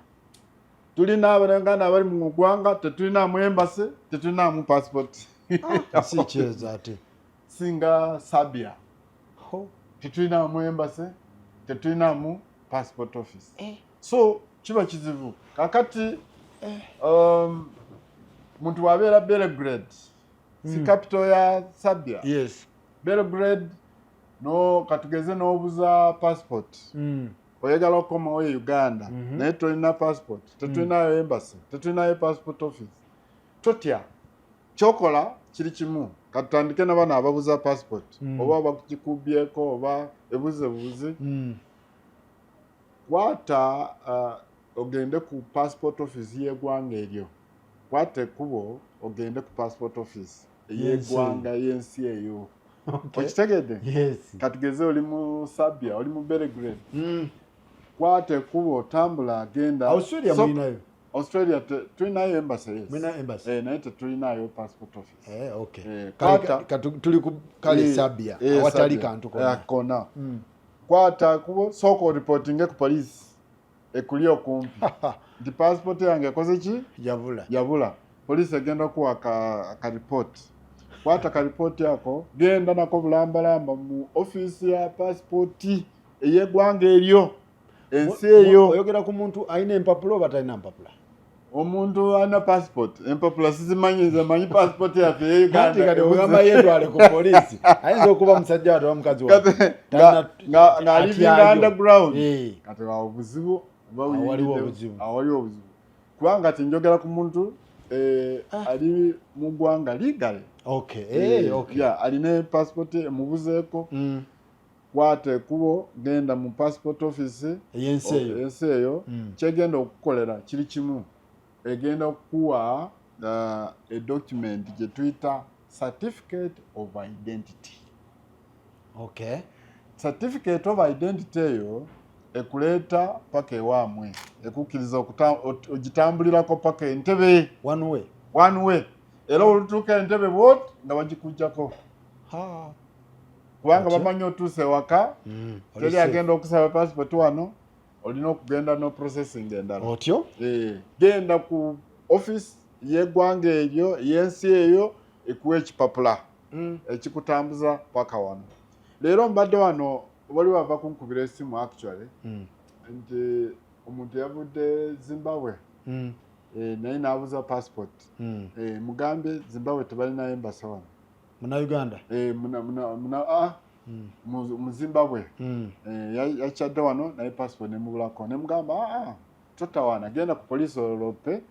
Tulina abanauganda abali mu ggwanga, tetulinaamu embassy, tetulinaamu passport. Si kyezo ate? Singa Serbia. Ho. Tetulinaamu embassy, tetulinaamu passport office. So kiba kizibu. Kakati muntu bw'abeera Belgrade, si capital ya Serbia? Yes. Belgrade, no katugeze n'obuza passport, oyagala okukomawo e Uganda, naye tolina passport, tetulinayo embassy, tetulinayo passport office. Totya. Kyokola kiri kimu. Katutandike na bano ababuza passport, oba bakugikubyeko oba ebuze buzi. Kwata ogende ku passport office y'eggwanga eryo. Kwata ekkubo ogende ku passport office ey'eggwanga, y'ensi eyo. Okitegedde? Yes. Katugeze oli mu Serbia, oli mu Belgrade. Kwata ekkubo, otambula, genda. Australia mulinayo? Australia tulinayo embassy, yes. Mulinayo embassy? Naye tetulinayo passport office. Kale, Kwata tuli ku kale Serbia, awatali Serbia. Kantu konna. Konna. Kwata kubo, sooka oripotinge ku poliisi ekuli okumpi nti passport yange ekoze ki? Yabula. Yabula. Poliisi egenda kuwa ka report. Kwata ka report ako, genda nako bulambalamba mu ofiisi ya passport ey'eggwanga eryo, ensi eyo. Oyogera ku muntu alina empapula oba talina mpapula? Omuntu alina passport. Empapula sizimanyi, nze manyi passport yaffe Anti ey'Uganda. Kati ogamba yeetwale ku poliisi, ayinza okuba musajja wattu oba mukazi wattu. Nga alivinga underground. Kati awo obuzibu buba Awo waliwo buyingidde. obuzibu. Awo waliwo obuzibu, kubanga kati njogera ku muntu ali mu ggwanga legally. Yeah, alina passport emubuzeeko. Kwata ekkubo, genda mu passport office ey'ensi eyo. Ensi eyo. Kyegenda okukolera kiri kimu, egenda okukuwa a document gye tuyita certificate of identity. Certificate of identity eyo ekuleeta paka ewaamwe, ekukkiriza ogitambulirako paka Entebe. One way? One way. Era olutuuka Entebe bwot nga bagikugjako, kubanga Otyo? bamanyi otuuse ewaka. Oli Teri safe. agenda okusaba passport wano, olina okugenda no processing endala. Otyo. Genda ku office y'eggwanga eryo, y'ensi eyo, ekuwa ekipapula ekikutambuza paka wano. Leero mbadde wano, waliwo ava kunkubira esimu actually, nti omuntu yavudde Zimbabwe, naye n'abuza passport. Mugambe Zimbabwe tebalina embassy wano. Munauganda? Muna, mu Zimbabwe. Yakyadde wano naye passport nemubulako. Nemugamba, totawaana, genda ku poliisi ololope,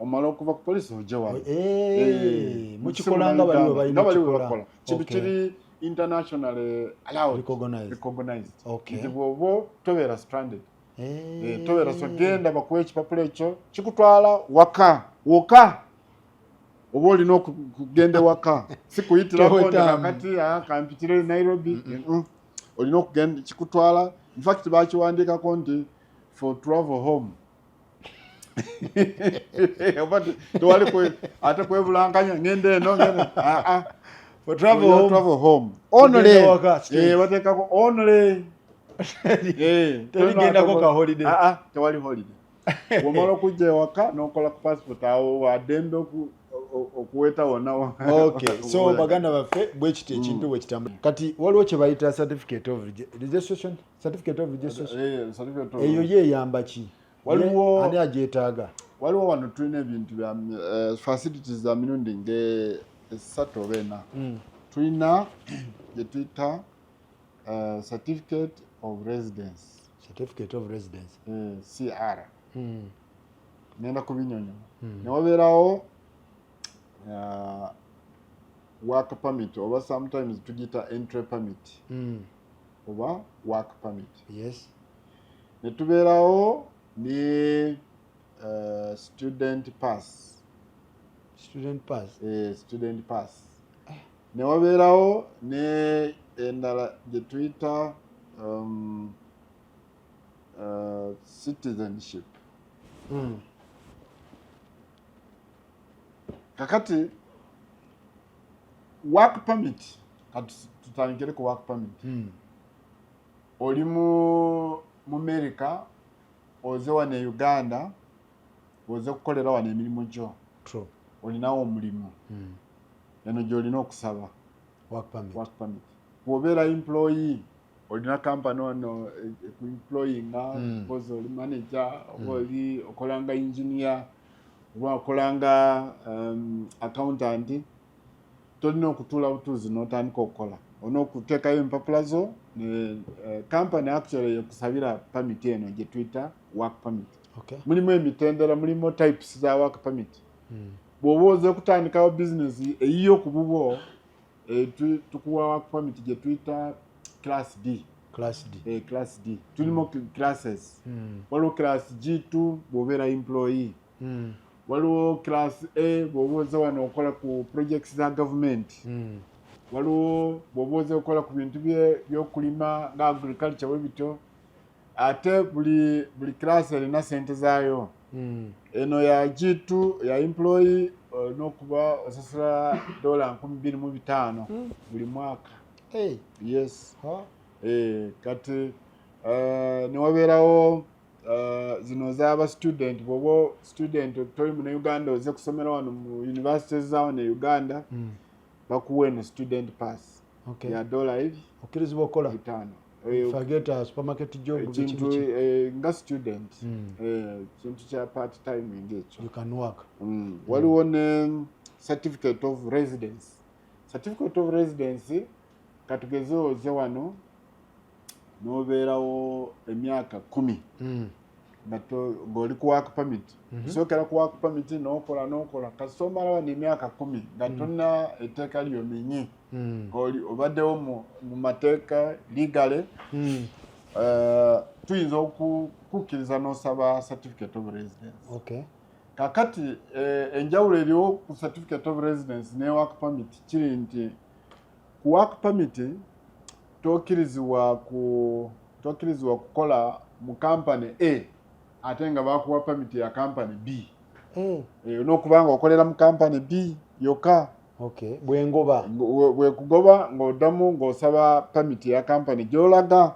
omala okuva ku poliisi ojje wano. Mukikola nga bali bwe balina Nga bali bwe okukikola. bakola. Kintu kiri internationally allowed, Recognized. Recognized. Okay. Nti bw'oba tobeera stranded. Tobeera, so genda bakuwa ekipapula ekyo, kikutwala waka woka oba olina okugenda waka, si kuyitirako nti Tewetaamu. kakati kampitire Nairobi. Olina okugenda, kikutwala. Infact bakiwandiikako nti for travel home. Oba tewali ate kwebulankanya, ngenda eno, ngenda For travel Olina home. Travel home only. Kugenda waka straight. Bateekako only. Terigendako ka holiday. Tewali holiday. Bwomala okujja ewaka n'okola ku passport, awo waddembe okuweta wonna. Okay, so baganda baffe, bwe kiti ekintu bwe kitambula. Kati waliwo kye bayita certificate of registration, certificate of registration. Certificate of- Eyo yeeyamba ki? Waliwo- Ani agyetaaga? Waliwo wano tulina ebintu bya facilities za mirundi nge esatu oba ena. Tulina gye tuyita certificate of residence. Certificate of residence. CR. Ngenda kubinyonyola. Ne wabeerawo work permit, oba sometimes tugiyita entry permit oba work permit. Ne tubeerawo ne student pass. Student pass. Student pass. Ne wabeerawo ne endala gye tuyita citizenship. Kakati work permit, kati tutandikire ku work permit. Oli mu America, oze wano e Uganda, oze kukolera wano emirimu gyo. True. Olinawo omulimu, eno gyolina okusaba Work permit. Work permit. Bw'obeera employee, olina kampani wano ekuemployinga, because oli manager oba oli okolanga engineer oba okolanga accountant, tolina okutuula butuuzi n'otandika okukola, olina okuteekayo empapula zo ne company actually yekusabira permit eno gye tuyita work permit. Mulimu emitendera, mulimu types za work permit. Bw'oba oze kutandikawo business eyiyo ku bubwo, tukuwa work permit gye tuyita class D. Class D. Class D, tulimu classes. Waliwo class G2 bw'obeera employee. Waliwo class A bw'oba oze wano okola ku projects za government. Waliwo bw'oba oze okola ku bintu by'okulima nga agriculture bwe bityo. Ate buli class erina sente zaayo. Eno ya G2 ya employee, olina okuba osasula dola 2500 buli mwaka. Hey. Yes. Ha? Kati newabeerawo zino z'aba student. Bw'oba student, toli muna Uganda, oze kusomera wano mu universities za wano e Uganda, bakuwa eno student pass ya dola ebi Okkirizibwa okukola 500. Forget a supermarket job. Ekintu biki biki. nga student, kintu kya part time ngekyo. You can work. Waliwo ne certificate of residence. Certificate of residence, katugeze oze wano n'obeerawo emyaka 10 nga ng'oli ku work permit. Osookera ku work permit n'okola n'okola, kasita omala wano emyaka 10 nga tonna etteeka lyomenye, ng'oli obaddewo mu mateeka legally, tuyinza okukukkiriza n'osaba certificate of residence. Kakati enjawulo eriwo ku certificate of residence ne work permit kiri nti ku work permit tokkirizibwa kukola mu company A ate nga bakuwa permit ya company B. N'okuba nga okolera mu company B yokka. Okay, bwengoba. Bwekugoba ng'oddamu ng'osaba permit ya company gy'olaga.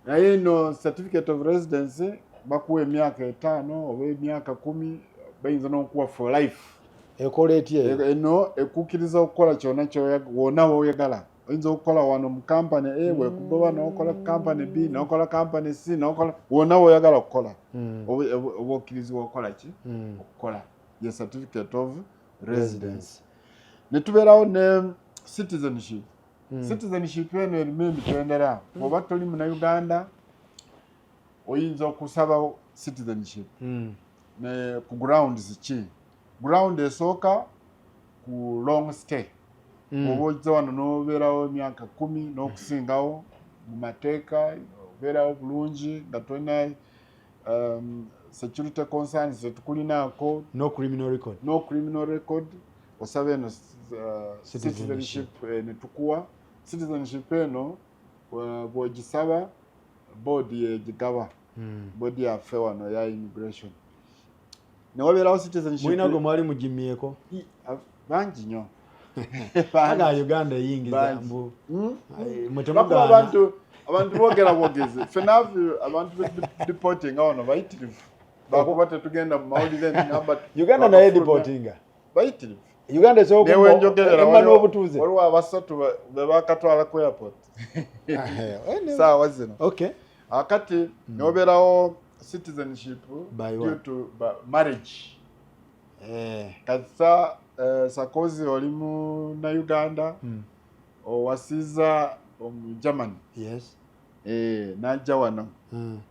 Naye eno certificate of residence bakuwa emyaka 5 oba emyaka 10, bayinza n'okuwa for life. Ekola etya eyo? Eno ekukkiriza okukola kyonna wonna woyagala. Oyinza okukola wano mu company A, bwekugoba n'okola company B, n'okola company C, n'okola wonna woyagala okukola. Oba okkirizibwa okukola ki? Okukola ye certificate of residence. Residence. Ne tubeerawo ne citizenship. Citizenship eno erimu emitendera. Bw'oba toli munauganda, oyinza okusaba citizenship ne ku grounds ki? Ground esooka ku long stay. Oba ojja wano n'obeerawo emyaka 10 n'okusingawo mu mateeka, obeerawo bulungi nga tolina security concerns tetukulinaako. No criminal record. No criminal record, osaba eno citizenship. Citizenship, netukuwa citizenship eno. Bw'ogisaba, board yegigaba, board yaffe wano ya immigration, newabeerawo citizenship. Mulina gwe mwali mugimyeko? Bangi nnyo. Aga Uganda eyingiza Bangi. mbu mwe Bakuba. Temugaana. Abantu boogera bwogezi. Ffe naffe abantu bedeportinga wano bayitirivu, bakuba tetugenda mu mawulire namba. Uganda naye deportinga? Bayitirivu. Uganda esobola Newenjogerera emma n'obutuuze? waliwo abasatu be bakatwala ku airport saawa zino. Akati nobeerawo citizenship By due what? to marriage. Kasita sakozi oli mu na Uganda, owasiza omu Germany, najja wano,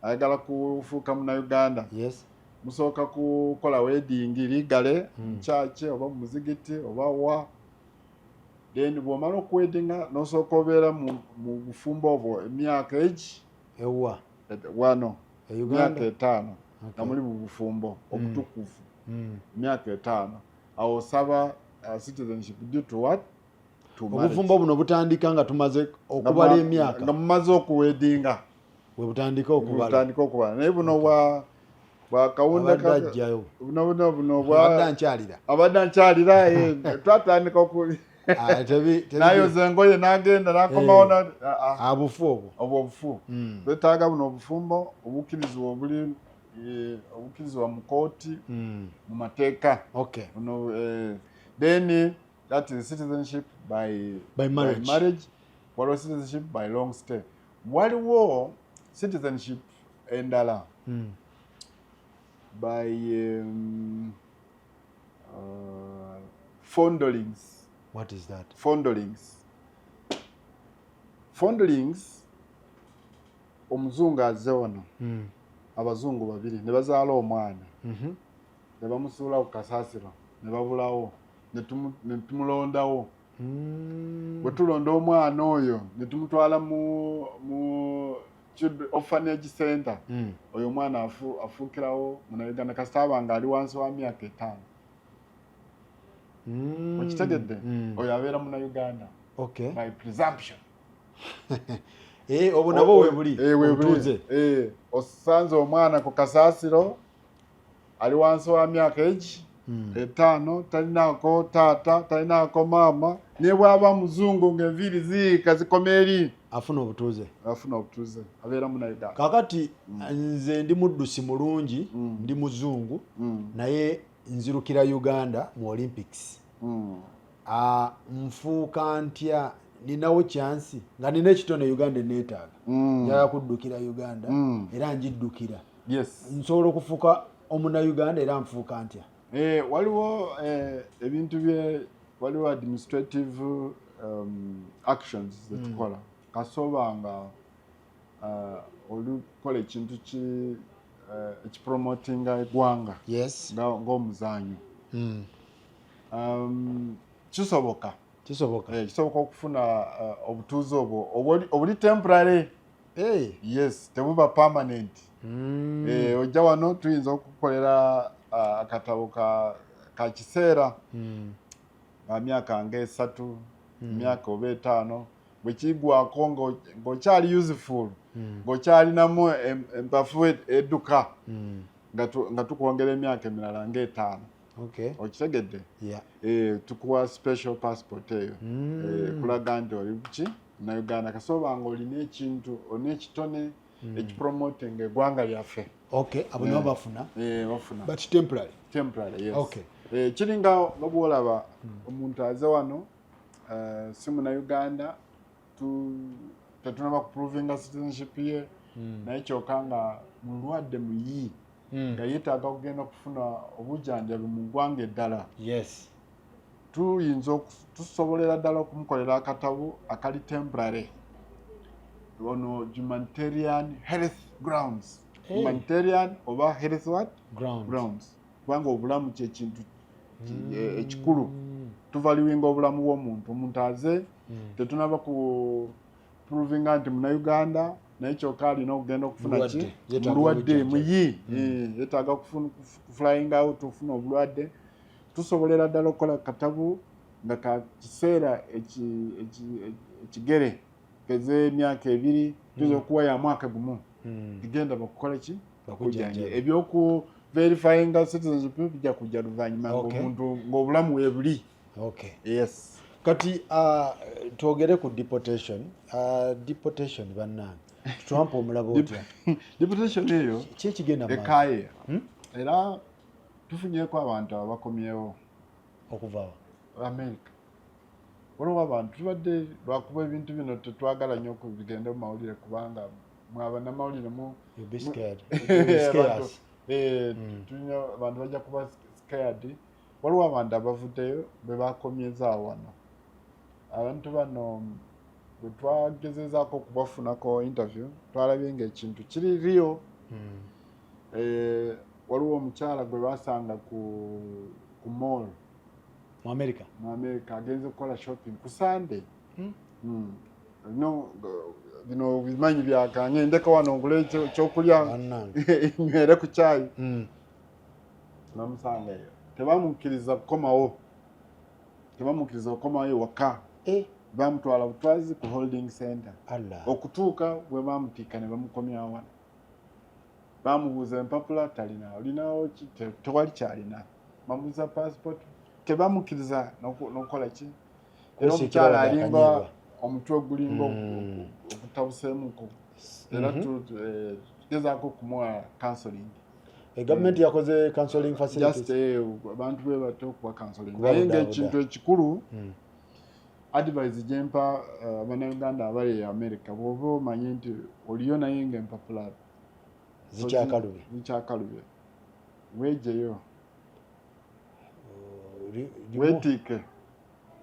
ayagala kufuuka muna Uganda, musooka kukola wedding legally mu church oba mu muzigiti oba wa. Then bw'omala okuwedinga, n'osooka obeera mu bufumbo obwo emyaka egi Ewa? Wano. E Emyaka Uganda? 5 nga muli mu bufumbo obutukuvu, emyaka 5, awo osaba citizenship due to what? To marriage. Obufumbo buno butandika nga tumaze okubala emyaka? Nga mumaze okuwedinga. We butandika okubala? Butandika okubala, naye buno bwa kawunda. Abadde ajjayo. Buno Abadde bwa ankyalira. Abadde ankyalira, twatandika oku Ah, nayoza engoye n'agenda n'akomawo Abufu obwo. Obwo obufu. Twetaaga buno obufumbo obukkirizibwa, obuli obukkirizibwa mu kooti, mu mateeka. Buno, then that is citizenship by, By marriage. Marriage. Waliwo citizenship by long stay, waliwo citizenship endala by fondlings. What is that? Fondlings, fondlings, omuzungu azze wano, abazungu babiri ne bazaala omwana, ne bamusuula ku kasaasiro ne babulawo, ne tumulondawo. Bwe tulonda omwana oyo ne tumutwala mu orphanage center, oyo omwana afuukirawo Munauganda kasita aba nga ali wansi wa myaka 5. Okitegedde? Oyo abeera Munauganda by presumption. Eh, obwo nabwo webuli? Eh, webuli. Obutuuze. Eh, osanze omwana ku kasaasiro ali wansi wa myaka egi 5, talinaako taata, talinaako maama, ne bwaba muzungu ng'enviiri ziyiika zikoma eri, Afuna obutuuze. Afuna obutuuze, abeera Munauganda. Kakati nze ndi muddusi mulungi, ndi muzungu, naye nzirukira Uganda mu Olympics. Ah, nfuuka ntya? Ninawo chance nga nina ekitone, Uganda eneetaaga, njagala kuddukira Uganda, era ngiddukira. Nsobola okufuuka Omunauganda era nfuuka ntya? Eh, waliwo ebintu bye, waliwo administrative actions zetukola. Kasoba nga olikola ekintu ki ekipromotinga eggwanga ng'omuzanyo, kisoboka. Kisoboka. Kisoboka okufuna obutuuze obwo obuli temporary. Yes, tebuba permanent. Ojja wano tuyinza okukolera akatabo ka kiseera, nga myaka nga 3, myaka oba 5. Bwe kigwako ng'okyali useful, ng'okyalinamu empafu edduka, nga tukwongera emyaka emirala ng'etaano. Okitegedde? Yeah. Tukuwa special passport eyo, kulaga nti oli ki na Uganda, kasoba nga olina ekintu, olina ekitone ekipromoting eggwanga lyaffe. Okay, abo nabo bafuna? Bafuna. But temporary? Temporary, yes. Kiringa nga bwolaba omuntu aze wano, si muna Uganda, tetunaba kuprovinga citizenship ye, naye kyokka nga mulwadde muyi, nga yeetaaga kugenda okufuna obujjanjabi mu ggwanga eddala, tuyinza tusobolera ddala okumukolera akatabo akali temporary ono, humanitarian health grounds. Hey. Humanitarian oba health what? Ground. Grounds, kubanga obulamu kyekintu ekikulu. Tuvaluinga obulamu bw'omuntu. Omuntu aze, tetunaba ku provinga nti Munauganda, naye kyokka alina okugenda okufuna ki? Mulwadde, yeetaaga Mulwadde. obujjanjabi. Muyi, yeetaaga kuflying out okufuna obulwadde. Tusobolera ddala okukola katabu nga ka kiseera ekigere ez'emyaka 2, tuyinza okuwa ya mwaka gumu. Genda bakukola ki? Bakujjanjabe. Ebyoku verifyinga citizenship bijja kujja luvannyuma ng'omuntu ng'obulamu weebuli. Yes. Kati twogere ku deportation. Deportation bannange, Trump omulaba otya? Deportation eyo Ki ekigenda mu maaso? Ekaye era tufunyeko abantu abakomyewo. Okuvawa? America. Waliwo abantu tubadde, lwakuba ebintu bino tetwagala nnyo bigende mu mawulire, kubanga mwe bannamawulire mu You'll be scared. You'll be scared. Abantu bajja kuba scared. Waliwo abantu abavuddeyo be bakomyezaawo wano. Abantu bano bwe twagezezaako okubafunako interview, twalabye ngaekintu kiri real. Waliwo omukyala gwe basanga ku mall. Mu America? Mu America, agenze kukola shopping ku Sunday. No, bino bimanyi byaka, ngendeko wano ngule ekyokulya, Bannange. nywere ku kyayi. Namusanga eyo, tebamukkiriza kukomawo, tebamukkiriza kukomawo ewaka. Bamutwala butwazi ku holding center. Allah. Okutuuka bwe bamutiika ne bamukomyawo wano, bamubuuza empapula talina, olinawo ki? Tewali kyalina. Bamubuuza passport, tebamukkiriza n'okukola ki. Era Kwesiikira omukyala wadde alinga akanyeebwa. Omutwe gulinga ogutabuseemuko, era tugezaako okumuwa counseling. Gavumenti yakoze counseling Just facilities? Abantu bwe batya okuwa counseling, Kubabudaabuda. naye ngaekintu ekikulu, advice gyempa Abannayuganda abali e America, bw'oba omanye nti oliyo naye ngaempapula Zikyakalubye. Zikyakalubye, weejeyo. Weetiike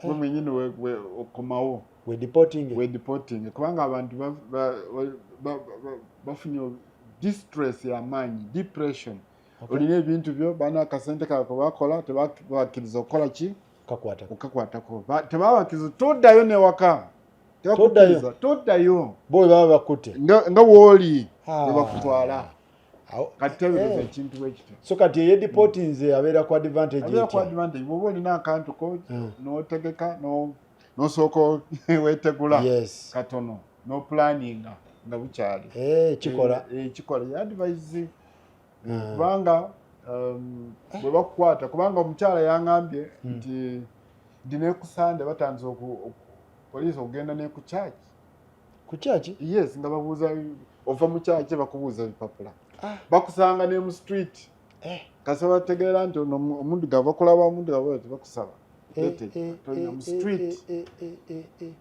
gwe mwenyini, okomawo. We deporting. We deporting, kubanga abantu bafunye distress y'amaanyi, depression. Olina ebintu byo, balina akasente kaabwe kebakola, tebabakkiriza okukola ki? Kakwata. Okukakwatako. Tebabakkiriza, toddayo newaka. Tebakukkiriza, toddayo. Bo bwe baba bakutte. Nga wooli Ah. ne bakutwala. Kati tebereza eh. ekintu bwe kityo. So kati eyedeportinze abeera ku advantage Abeera ku etya? advantage bw'oba olina akantu ko n'otegeka, n'osooka weetegula katono, n'oplaninga nga bukyali. Kikola. Kikola ye advice, kubanga bwe bakukwata, kubanga omukyala yaŋŋambye nti ndi ne ku Sande batandise poliisi okugenda ne ku church. Ku kyaki? Yes, nga babuuza ova mu church, bakubuuza ebipapula. Bakusanga ne mu street. Kasa bategeera nti ono omuddugavu, bakulaba omuddugavu, tebakusaba. Tolina mu street.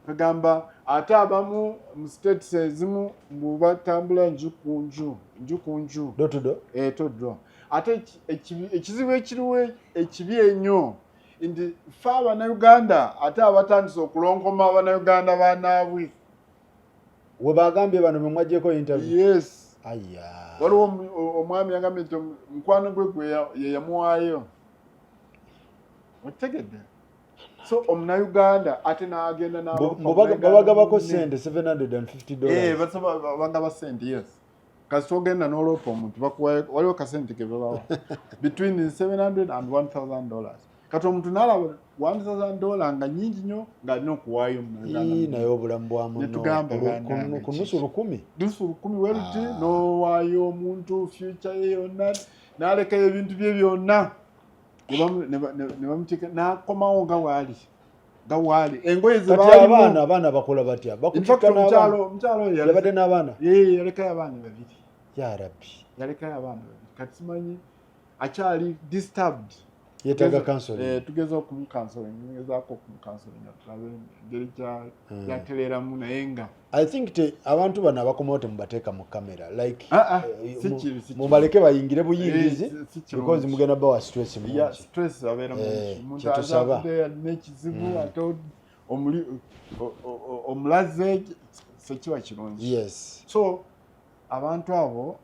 Kagamba ate abamu mu states ezimu mbu batambula nju ku nju, nju ku nju. Door to door. Toddro. Ate ekizibu ekiriwo ekibi ennyo nti fe Abannayuganda ate abatandise okulonkoma Abannayuganda banaabwe. We bagambye bano bemwajjeko interview? Yes. Aya. Waliwo omwami yagambye nti mukwano gwe gwe ye yamuwaayo, otegedde? So omunnayuganda ate n'agenda n'alopa Omunnayuganda Babagabako munne. sente $750. Basaba bagaba sente, yes. Kasita ogenda n'oloopa omuntu, bakuwa, waliwo kasente ke babawa between 700 and $1000. Kati omuntu n'alaba $1000 nga nyingi nnyo, ng'alina okuwaayo Omunnayuganda Ii, munne. Naye obulamu bwa muno. Ne tugamba, bannange, Ku nusu lukumi. Nusu lukumi weruti, n'owaayo omuntu future ye yonna, n'alekayo ebintu bye byonna, ne bamuteeka n'akomawo nga waali engoye ze Kati baalimu. abaana bakola batya? In fact, Bakutikka n'abaana? Omukyalo oyo Yabadde n'abaana? Ye, yalekayo abaana babiri. Ya Rabbi. Yalekayo abaana babiri. Kati simanyi, akyali disturbed. Yeetaaga counseling. Tugeza okumucounseling, tugezaako okumucounseling tulabe engeri gyatereeramu, naye nga I think te abantu bano abakomawo temubateeka mu kamera, like Ah, ah, si kibi, si kibi. mubaleke bayingire buyingizi, Si kirungi. because mugenda bawa stress Ya, mungi. stress abeera mungi. Omuntu Kyetusaba. azadde alina ekizibu, ate omulaze, sekiba kirungi. So abantu abo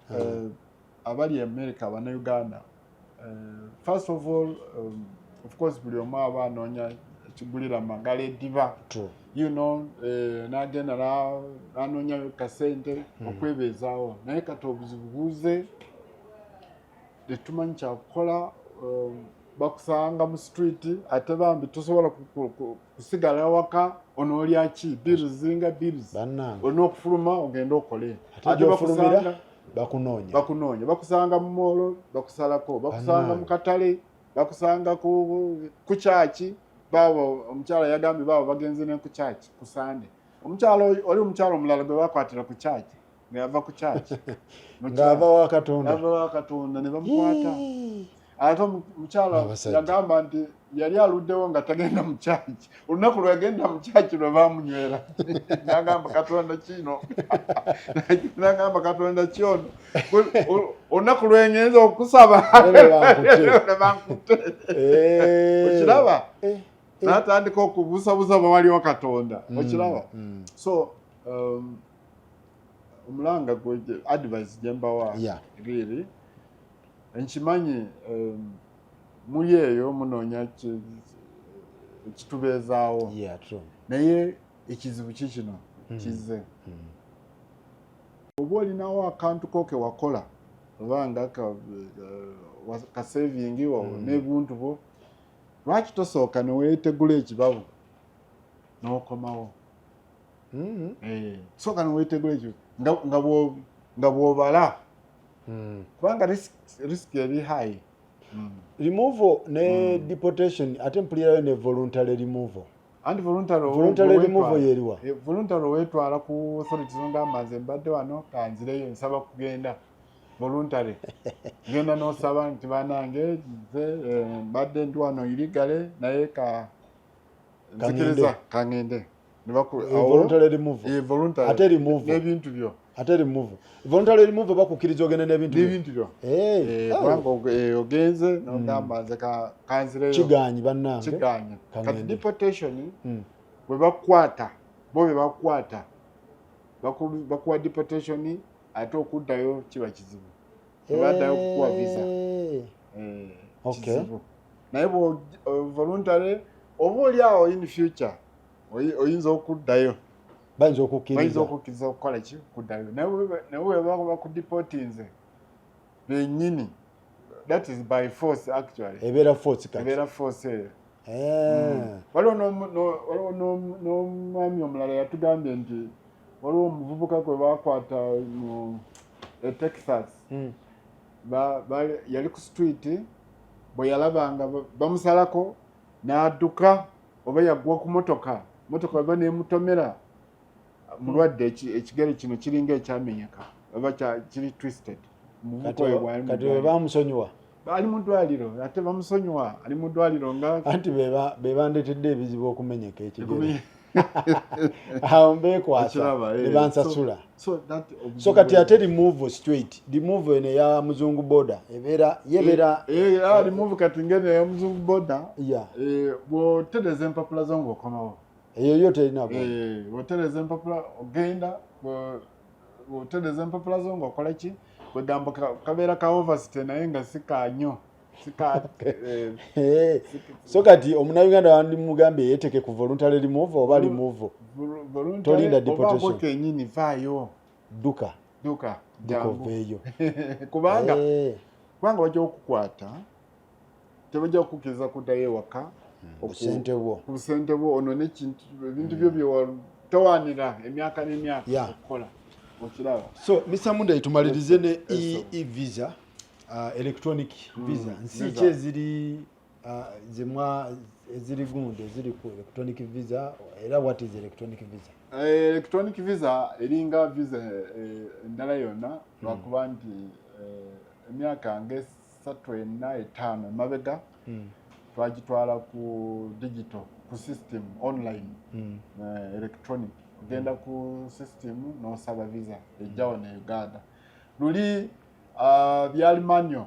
abali America, Abannayuganda, first of all, of course buli omu aba anoonya Kigulira Magala eddiba. N'agenda n'anoonyayo kasente okwebeezaawo, naye kati obuzibu buze, tetumanyi kyakukola. Bakusanga mu street, ate bambi tosobola kusigala waka. Onoolya ki? Bills zinga bills. Bannange. Olina okufuluma ogende okole. Ate gyofulumira bakunoonya. Bakunoonya, bakusanga mu mall, bakusalako, bakusanga mu Bannange. katale, bakusanga ku kyaki. Baabo omukyala yagambye baabo bagenze ne ku kyaki ku Sande. Omukyala oli, omukyala omulala gwe bakwatira ku kyaki nga yava ku kyaki. Ng'ava wa Katonda. Yava wa Katonda ne bamukwata. Ate omukyala Abasajja. yagamba nti yali aluddewo nga tagenda mu kyaki. Olunaku lwe yagenda mu kyaki lwe bamunywera, nagamba, "Katonda kino," nagamba, "Katonda kyono, olunaku lwengenza okusaba Lwe bankutte. lwe bankutte." Okiraba? N'atandika okubuusabuusa bwe waliwo Katonda. Okiraba? So omulanga gwe, advice gye mbawa, really nkimanyi muli eyo munoonya ekitubeezaawo, Yeah, true. naye ekizibu kikino kizze. Oba olinawo akantu ko ke wakola, oba nga ka saving n'ebuntu bwo, lwaki tosooka neweetegula ekibabu n'okomawo? Sooka neweetegula ekibabu nga bw'obala, kubanga risk eri high. Removal ne deportation, ate mpulirayo ne voluntary removal. Anti voluntary Voluntary weetwala. removal yeriwa? Voluntary weetwala ku authorities, ngamba, "Nze mbadde wano, kanzireyo, nsaba kugenda." Voluntary genda n'osaba nti, "Banange, nze mbadde ndi wano illegally, naye ka nzikiriza kaŋŋende." Ne Voluntary removal. Voluntary. Ate removal. N'ebintu byo. Ate removal, voluntary removal, bakukkiriza ogende n'ebintu byo? N'ebintu byo. Ah, Kubanga ogenze n'ogamba, "Nze kanzireyo." Kiganyi, bannange. Kiganye. Kati Kaŋŋende. deportation, bwe bakukwata, bo bwe bakukwata, bakuwa deportation, ate okuddayo kiba kizibu, tebaddayo kukuwa visa. Kizibu. Naye bwo voluntary, oba oli awo in future oyinza okuddayo. Bayinza Bayinza okukkiriza. okukkiriza okukola ki? Kuddayo. Naye bwe baba bakudeportinze bennyini, that is by force actually. Ebeera force kati. Ebeera force eyo. Waliwo n'omwami omulala yatugambye nti waliwo omuvubuka gwe bakwata mu Texas. Yali ku street, bwe yalabanga bamusalako n'adduka, oba yagwa ku motoka, motoka oba nemutomera. Mulwadde, ekigere kino kiringa ekyamenyeka oba kiri twisted. Omuvubuka Kati oyo bw'ali mu kati bwe ddwaliro. bamusonyiwa? Ali mu ddwaliro, ate bamusonyiwa, ali mu ddwaliro nga Anti be bandeetedde ebizibu okumenyeka ekigere, awo mbeekwasa. Okiraba, Ne bansasula. So that So kati ate remove straight remove eno eya muzungu border ebeera yebeera? Remove kati ngeno eya muzungu border, bw'otereza empapula zo ng'okomawo. Eyo yo terina. Bw'otereza empapula ogenda, bw'otereza empapula zo ng'okola ki, kwegamba kabeera ka overstay, naye nga si kanyo, si ka So kati omunnayuganda wandimugambye yeeteke ku voluntary remove oba remove? Voluntary. Tolinda Oba deportation. gwe kenyini vaayo. Dduka. Duka. Dduka. Jangu. Oveeyo. Kubanga bajja okukwata, tebajja kukkiriza kuddayo ewaka. Busente bwo. Ku busente bwo ono nekintu, ebintu byo bye tawaanira emyaka n'emyaka okukola, okiraba? So Mr Munday, tumalirize ne Yes, sir. e visa, electronic visa. Nsi visa. ki eziri zemwa eziri gundi eziri ku electronic visa, era what is electronic visa? Electronic visa eringa visa endala yonna, lwakuba nti emyaka nga 3, 4, 5 emabega twagitwala ku digital, ku system online. Electronic, ogenda ku system n'osaba visa, ejjawo ne Uganda. Luli byali manual,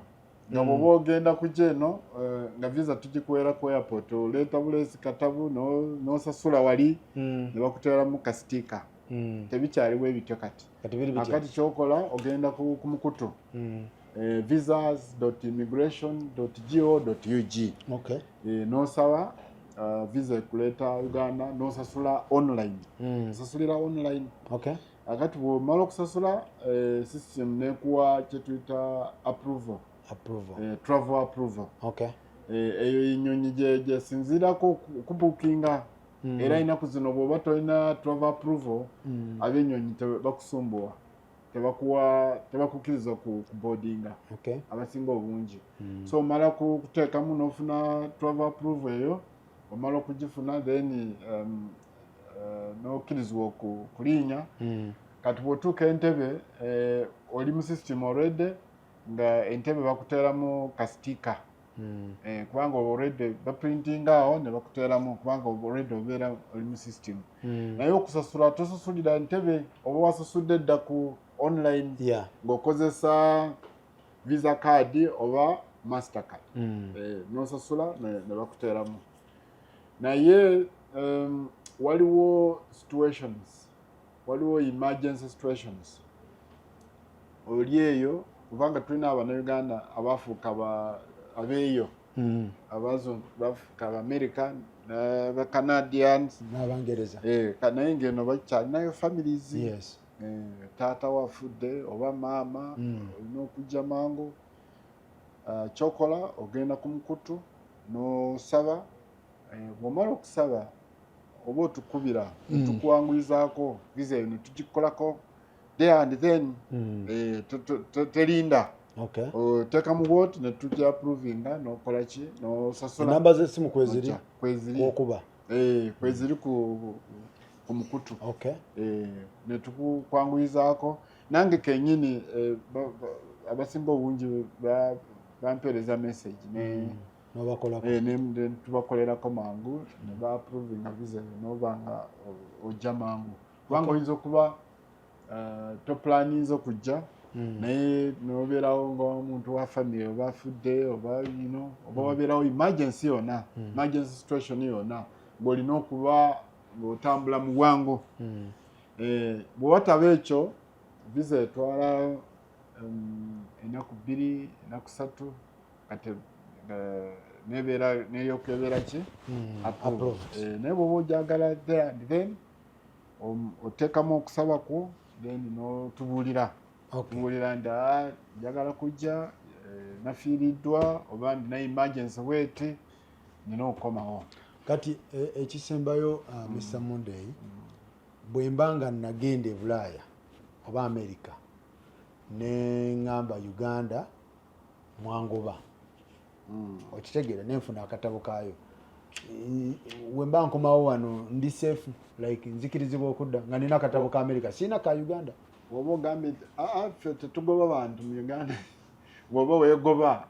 nga bw'oba ogenda kujja eno, nga visa tugikuweera ku airport, oleeta buleesi katabu n'osasula wali ne bakuteeramu ka sticker. Tebikyaliwo ebityo kati. Kati biri bitya? Akati kyokola, ogenda ku mukutu visas immigration go ug, n'osaba. Visa ekuleeta Uganda, nosasula online. Osasulira online. Akati bwomala okusasula, system nekuwa kyetuyita approval. Approval. Travel approval. Eyo enyonyi gyesinziirako okubukinga. Era enaku zino bw'oba tolina travel approval, ab'ennyonyi bakusumbuwa, tebakuwa, tebakukkiriza ku boardinga abasinga obungi. So omala kuteekamu n'ofuna travel approval eyo, omala okugifuna, then n'okkirizibwa okulinnya. Kati bw'otuuka Entebe, oli mu system already, nga Entebe bakuteeramu ka sticker. Kubanga already baprintinga awo ne bakuteeramu, kubanga already obeera oli mu system. Naye okusasula tosasulira Ntebe, oba wasasudde dda ku online ng'okozesa Visa card oba Mastercard. Nosasula ne bakuteeramu. Naye waliwo situations, waliwo emergency situations oli eyo, kubanga tulina Abannayuganda abafuuka abeeyo, abazungu bafuuka Abamerika n'Abacanadians. N'Abangereza. Naye ngeno bakyalinayo families. Taata wafudde oba maama, olina okujja mangu. Ah, kyokola ogenda ku mukutu n'osaba. Bw'omala okusaba oba otukubira, netukwanguyizaako visa eyo netugikolako there and then. Terinda. Oteekamu bwoti netujja approvinga, nokola ki, nosasula. Enamba z'essimu kweziri? Kweziri. Kwokuba. Kweziri ku mukutu. Netukukwanguyizaako. Nange kenyini, abasinga obungi bampeereza message ne Nobakolako. Ne tubakolerako mangu ne baapprovinga visa eyo, noba nga ojja mangu, kubanga oyinza okuba toplaninze okujja, naye nobeerawo nga omuntu wa family oba afudde oba oba wabeerawo emergency yonna, emergency situation yonna, ng'olina okuba ng'otambula mu bwangu. Bwe wataba ekyo, visa etwala ennaku 2, ennaku 3, kati nebeera neryoka ebeera ki? Approved. Approved. Naye bw'oba ojagala there and then, oteekamu okusaba kwo, then n'otubuulira. Tubuulira nti, "Ah, njagala kujja, nafiiriddwa oba ndina emergency bweti, nina okukomawo." Kati ekisembayo, Mr Mundeyi, bwe mba nga nagenda e Bulaaya oba America neŋŋamba Uganda mwangoba, okitegeera, nenfuna akatabo kaayo, we mba nkomawo wano ndi safe, like nzikirizibwa okudda nga nina akatabo ka America, sirina ka Uganda? Oba ogambye nti, aa, ffe tetugoba bantu mu Uganda, bw'oba weegoba.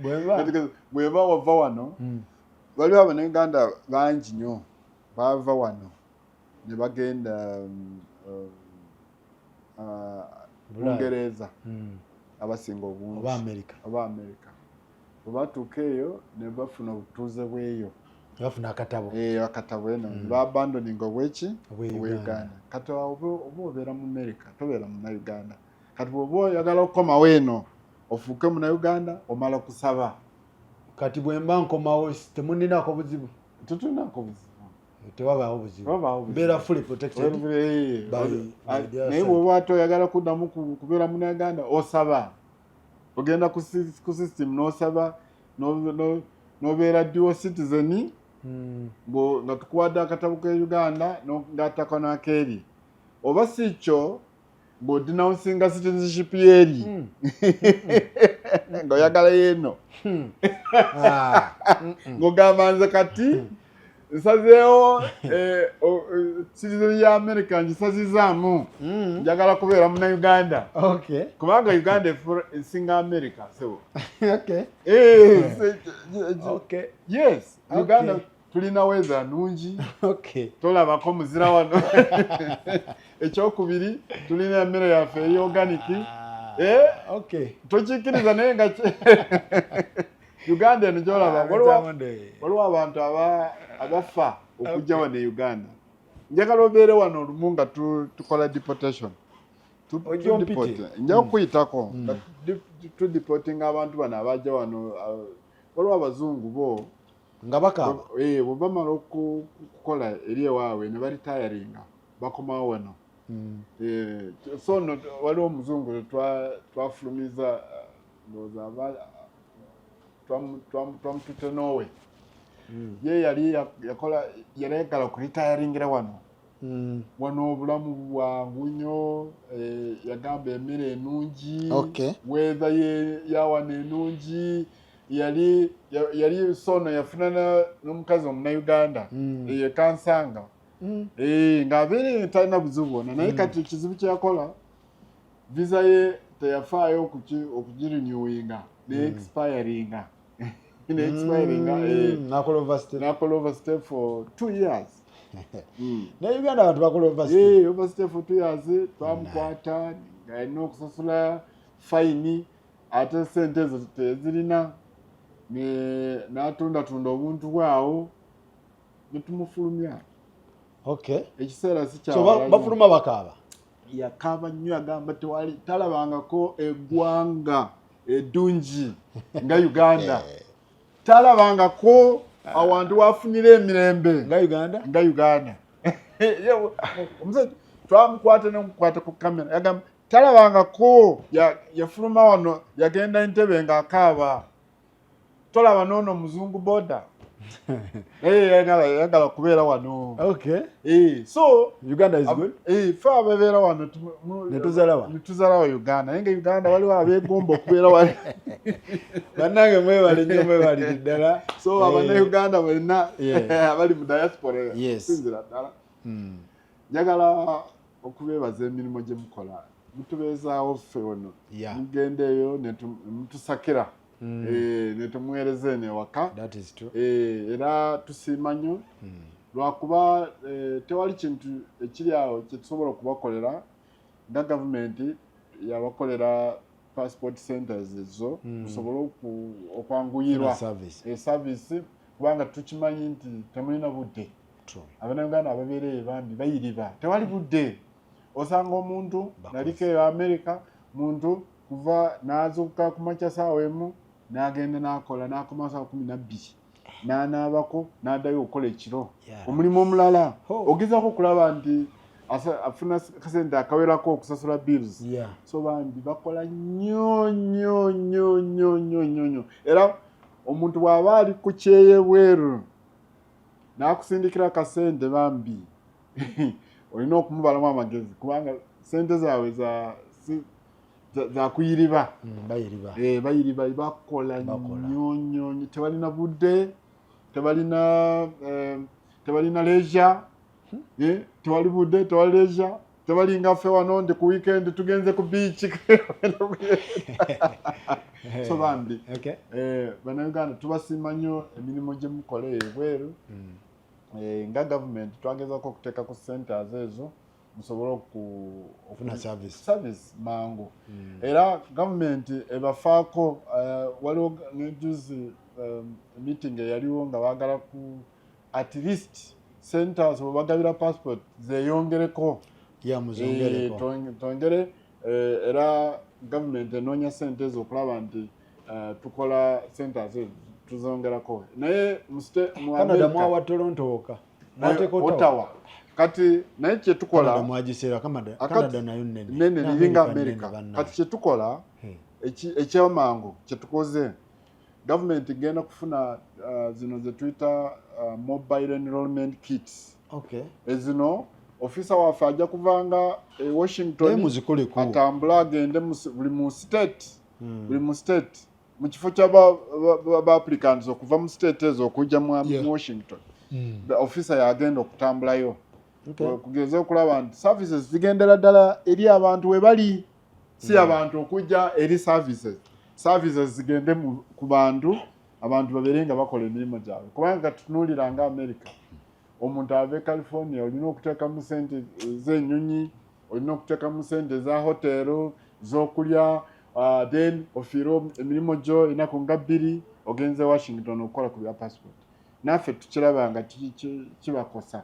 Bweba Bweba wava wano, waliwo Abannayuganda bangi nnyo baava wano ne bagenda Bulaaya. Bungereza abasinga obungi. Oba America. Oba America. Bwe batuuka eyo ne bafuna obutuuze bw'eyo. Bafuna akatabo. Akatabo eno ne baabandoninga obweki? Obwe Obwe Uganda. Uganda. Kati awo oba obeera mu America, tobeera Munnayuganda. Kati bw'oba oyagala okukomawo eno ofuuke Munnayuganda, omala kusaba. Kati bwe mba nkomawo temuninako buzibu? Tetulinako buzibu. Tewabaawo buzibu? Tewabaawo buzibu. Mbeera fully protected by the other Naye side. bw'oba ate oyagala kuddamu kubeera Munnayuganda, osaba, ogenda ku system n'osaba, n'obeera dual citizen, nga tukuwadde akatabo ke Uganda n'ogattako n'akeeri, oba si kyo ng'odenouncinga citizenship y'eri, ng'oyagala yeeno. Ng'ogamba, nze kati nsazeewo, citizen ya America ngisazizaamu, njagala kubeera Munnayuganda, kubanga Uganda esinga America, sebo. Yes, Uganda tulina weather nungi. Tolabako muzira wano. Ekyokubiri, tulina emmere yaffe eya organic. Tokikkiriza, naye nga Uganda eno gyolaba, waliwo abantu abafa okujja wano e Uganda. Njagala obeere wano olumu nga tukola deportation. Ojja ompite. Nja kukuyitako nga tudeportinga abantu bano abajja wano. Waliwo abazungu bo Nga bakaaba. Bwe bamala okukola eri ewaabwe ne baretiringa, bakomawo wano. So no waliwo omuzungu twafulumiza, ndowooza twamututte Norway. Ye yali yakola, yali ayagala okuretiringira wano. Wano obulamu bwangu nnyo, yagamba emmere enungi, weather yawano enungi. Yali sono yafuna n'omukazi omunauganda eyo kansanga, ng'abeere talina buzibu bwonna. Naye kati ekizibu kyeyakola, visa ye teyafaayo okugirenewinga, ne expiringa ne expiringa. Nakola overstay. Nakola overstay for 2 years. Naye Uganda abantu bakola overstay? Overstay for 2 years. Twamukwata ng'alina okusasula fine, ate sente ezo tezirina, n'atundatunda obuntu bwawo netumufulumya. Ekiseera si So bafuluma bakaaba? Yakaaba nnyo, agamba tewali talabangako eggwanga eddungi nga Uganda, talabangako awantu wafunira emirembe nga Uganda. Nga Uganda. Omusajja twamukwata nomukwata ku kamera, yagamba talabangako, yafuluma wano yagenda Entebbe ng'akaaba, tolaba noono muzungu boda naye yagala kubeera wano. So Uganda is good. Fe ababeera wano Netuzalawa. Netuzalawa Uganda, naye nga Uganda waliwo abeegomba okubeera wano. Bannange, mwebale nnyo, mwebalire ddala. So abannayuganda bonna abali mu diaspora, sinzira ddala njagala okubeebaza emirimu gye mukola, mutubeezaawo ffe wano. Mugendeeyo nemutusakira, netumuweereza eno ewaka. That is true. Era tusiima nnyo, lwakuba tewali kintu ekiri awo kyetusobola okubakolera nga gavumenti yabakolera passport centers ezo, musobole okwanguyirwa Service. Service, kubanga tukimanyi nti temulina budde. Abannayuganda ababeera eyo bambi bayiriba, tewali budde. Osanga omuntu naliko eyo America, muntu kuva n'azuukuka ku makya saawa 1 n'agenda n'akola, n'akoma saawa 12, n'anaabako, n'addayo okukola ekiro omulimu omulala. Ogezaako okulaba nti afuna kasente akawerako okusasula bills. So bambi bakola nnyo nnyo nnyo nnyo nnyo nnyo nnyo. Era omuntu bw'aba ali ku kyeyo ebweru n'akusindikira akasente, bambi olina okumubalamu amagezi, kubanga sente zaabwe za kuyiriba. Bayiriba. Bayiriba, bakola Bakola. nnyo nnyo nnyo. Tebalina budde, tebalina leisure. Tewali budde, tewali leisure, tebalinga ffe wano ndi ku weekend tugenze ku beach. So bambi, bannayuganda tubasiima nnyo emirimu gye mukola eyo ebweru. Nga gavumenti twagezako okuteeka ku centers ezo musobole Okufuna service. Service mangu. Era gavumenti ebafaako. Waliwo nejuzi meeting eyaliwo nga baagala ku at least centers bwe bagabira passport zeyongereko. Ya, muzongereko. Twongere. Era gavumenti enoonya sente ezo okulaba nti tukola centers ezo tuzongerako, naye mu Canada America- mwawa Toronto wokka, mwateeka Ottawa. Ottawa. Kati naye kyetukola Canada mwagiseera. Canada, Canada nayo nene. Nene, Ne liringa America America. nene, bannange. Kati kyetukola, ekyamangu kyetukoze, gavumenti egenda kufuna zino zetuyita mobile enrollment kits. Ezino ofisa waffe ajja kuvanga e Naye Washington muzikoleko. atambule agende buli mu state, buli mu state, mu kifo kyaba ba applicants okuva mu state ezo okujja mu Washington, the officer yagenda okutambulayo okugeza okulaba nti services zigendera ddala eri abantu we bali, si abantu okujja eri services. Services zigende ku bantu, abantu babeere nga bakola emirimu gyabwe, kubanga katutunuulira nga America, omuntu ava e California olina okuteekamu sente z'ennyonyi, olina okuteekamu sente za hotero, z'okulya, then ofiire emirimu gyo enaku nga 2 ogenze Washington okukola ku bya passport. Naffe tukiraba nga kibakosa,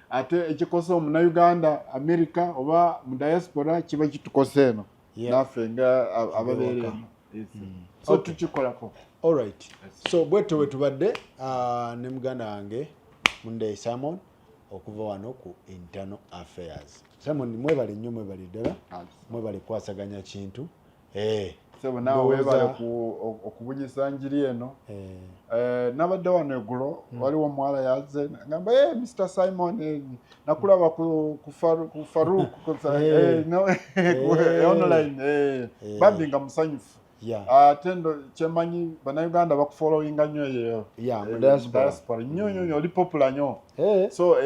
ate ekikosa omunauganda America oba mu diaspora kiba kitukosa eno naffe nga ababeera eno. Yes. So tukikolako. Alright, so bwetyo bwe tubadde ne muganda wange Mundeyi Simon okuva wano ku Internal Affairs. Simon, mwebale nnyo, mwebale ddala, mwebale kwasaganya kintu. Sebo, naawe webale okubunyisa njiri eno. Nabadde wano eggulo, waliwo omuwala yazze ngamba, "Hey, Mr Simon, nakulaba ku Farouk no, online." Bambi nga musanyufu. Ate ndo kyemanyi Bannayuganda bakufollowinga nnyo eyo. Yeah, mu diaspora. Diaspora nnyo nnyo nnyo, oli popular nnyo. So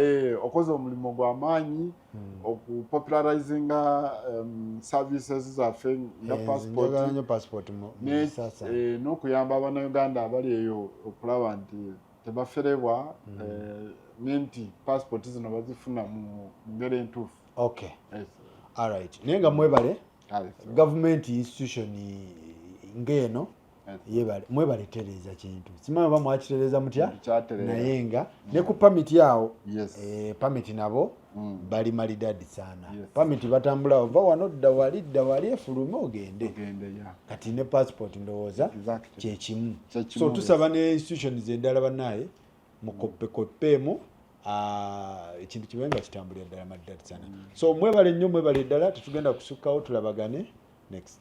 okoze omulimu gw'amaanyi okupopularizinga services zaffe nga passport. Njagala nnyo passport mu sasa. N'okuyamba Abannayuganda abali eyo okulaba nti tebaferebwa, nti passport zino bazifuna mu ngeri entuufu. Okay. Yes. Alright, naye nga mwebale. Kale, so, Gavumenti institution ng'eno yebale, mwebale tereeza kintu. Simanyi oba mwakitereeza mutya. Kyatereera. Naye nga ne ku permit awo, permit nabo bali malidadi sana. Permit batambula ova wano dda wali, dda wali, efulume ogende. Ogende, yeah. Kati ne passport ndowooza kyekimu. Kyekimu, So yes. tusaba ne institutions endala bannaye mukopekoppeemu, ekintu kibe nga kitambulira ddala malidadi sana. So mwebale nnyo, mwebale ddala, tetugenda kusukkawo, tulabagane next.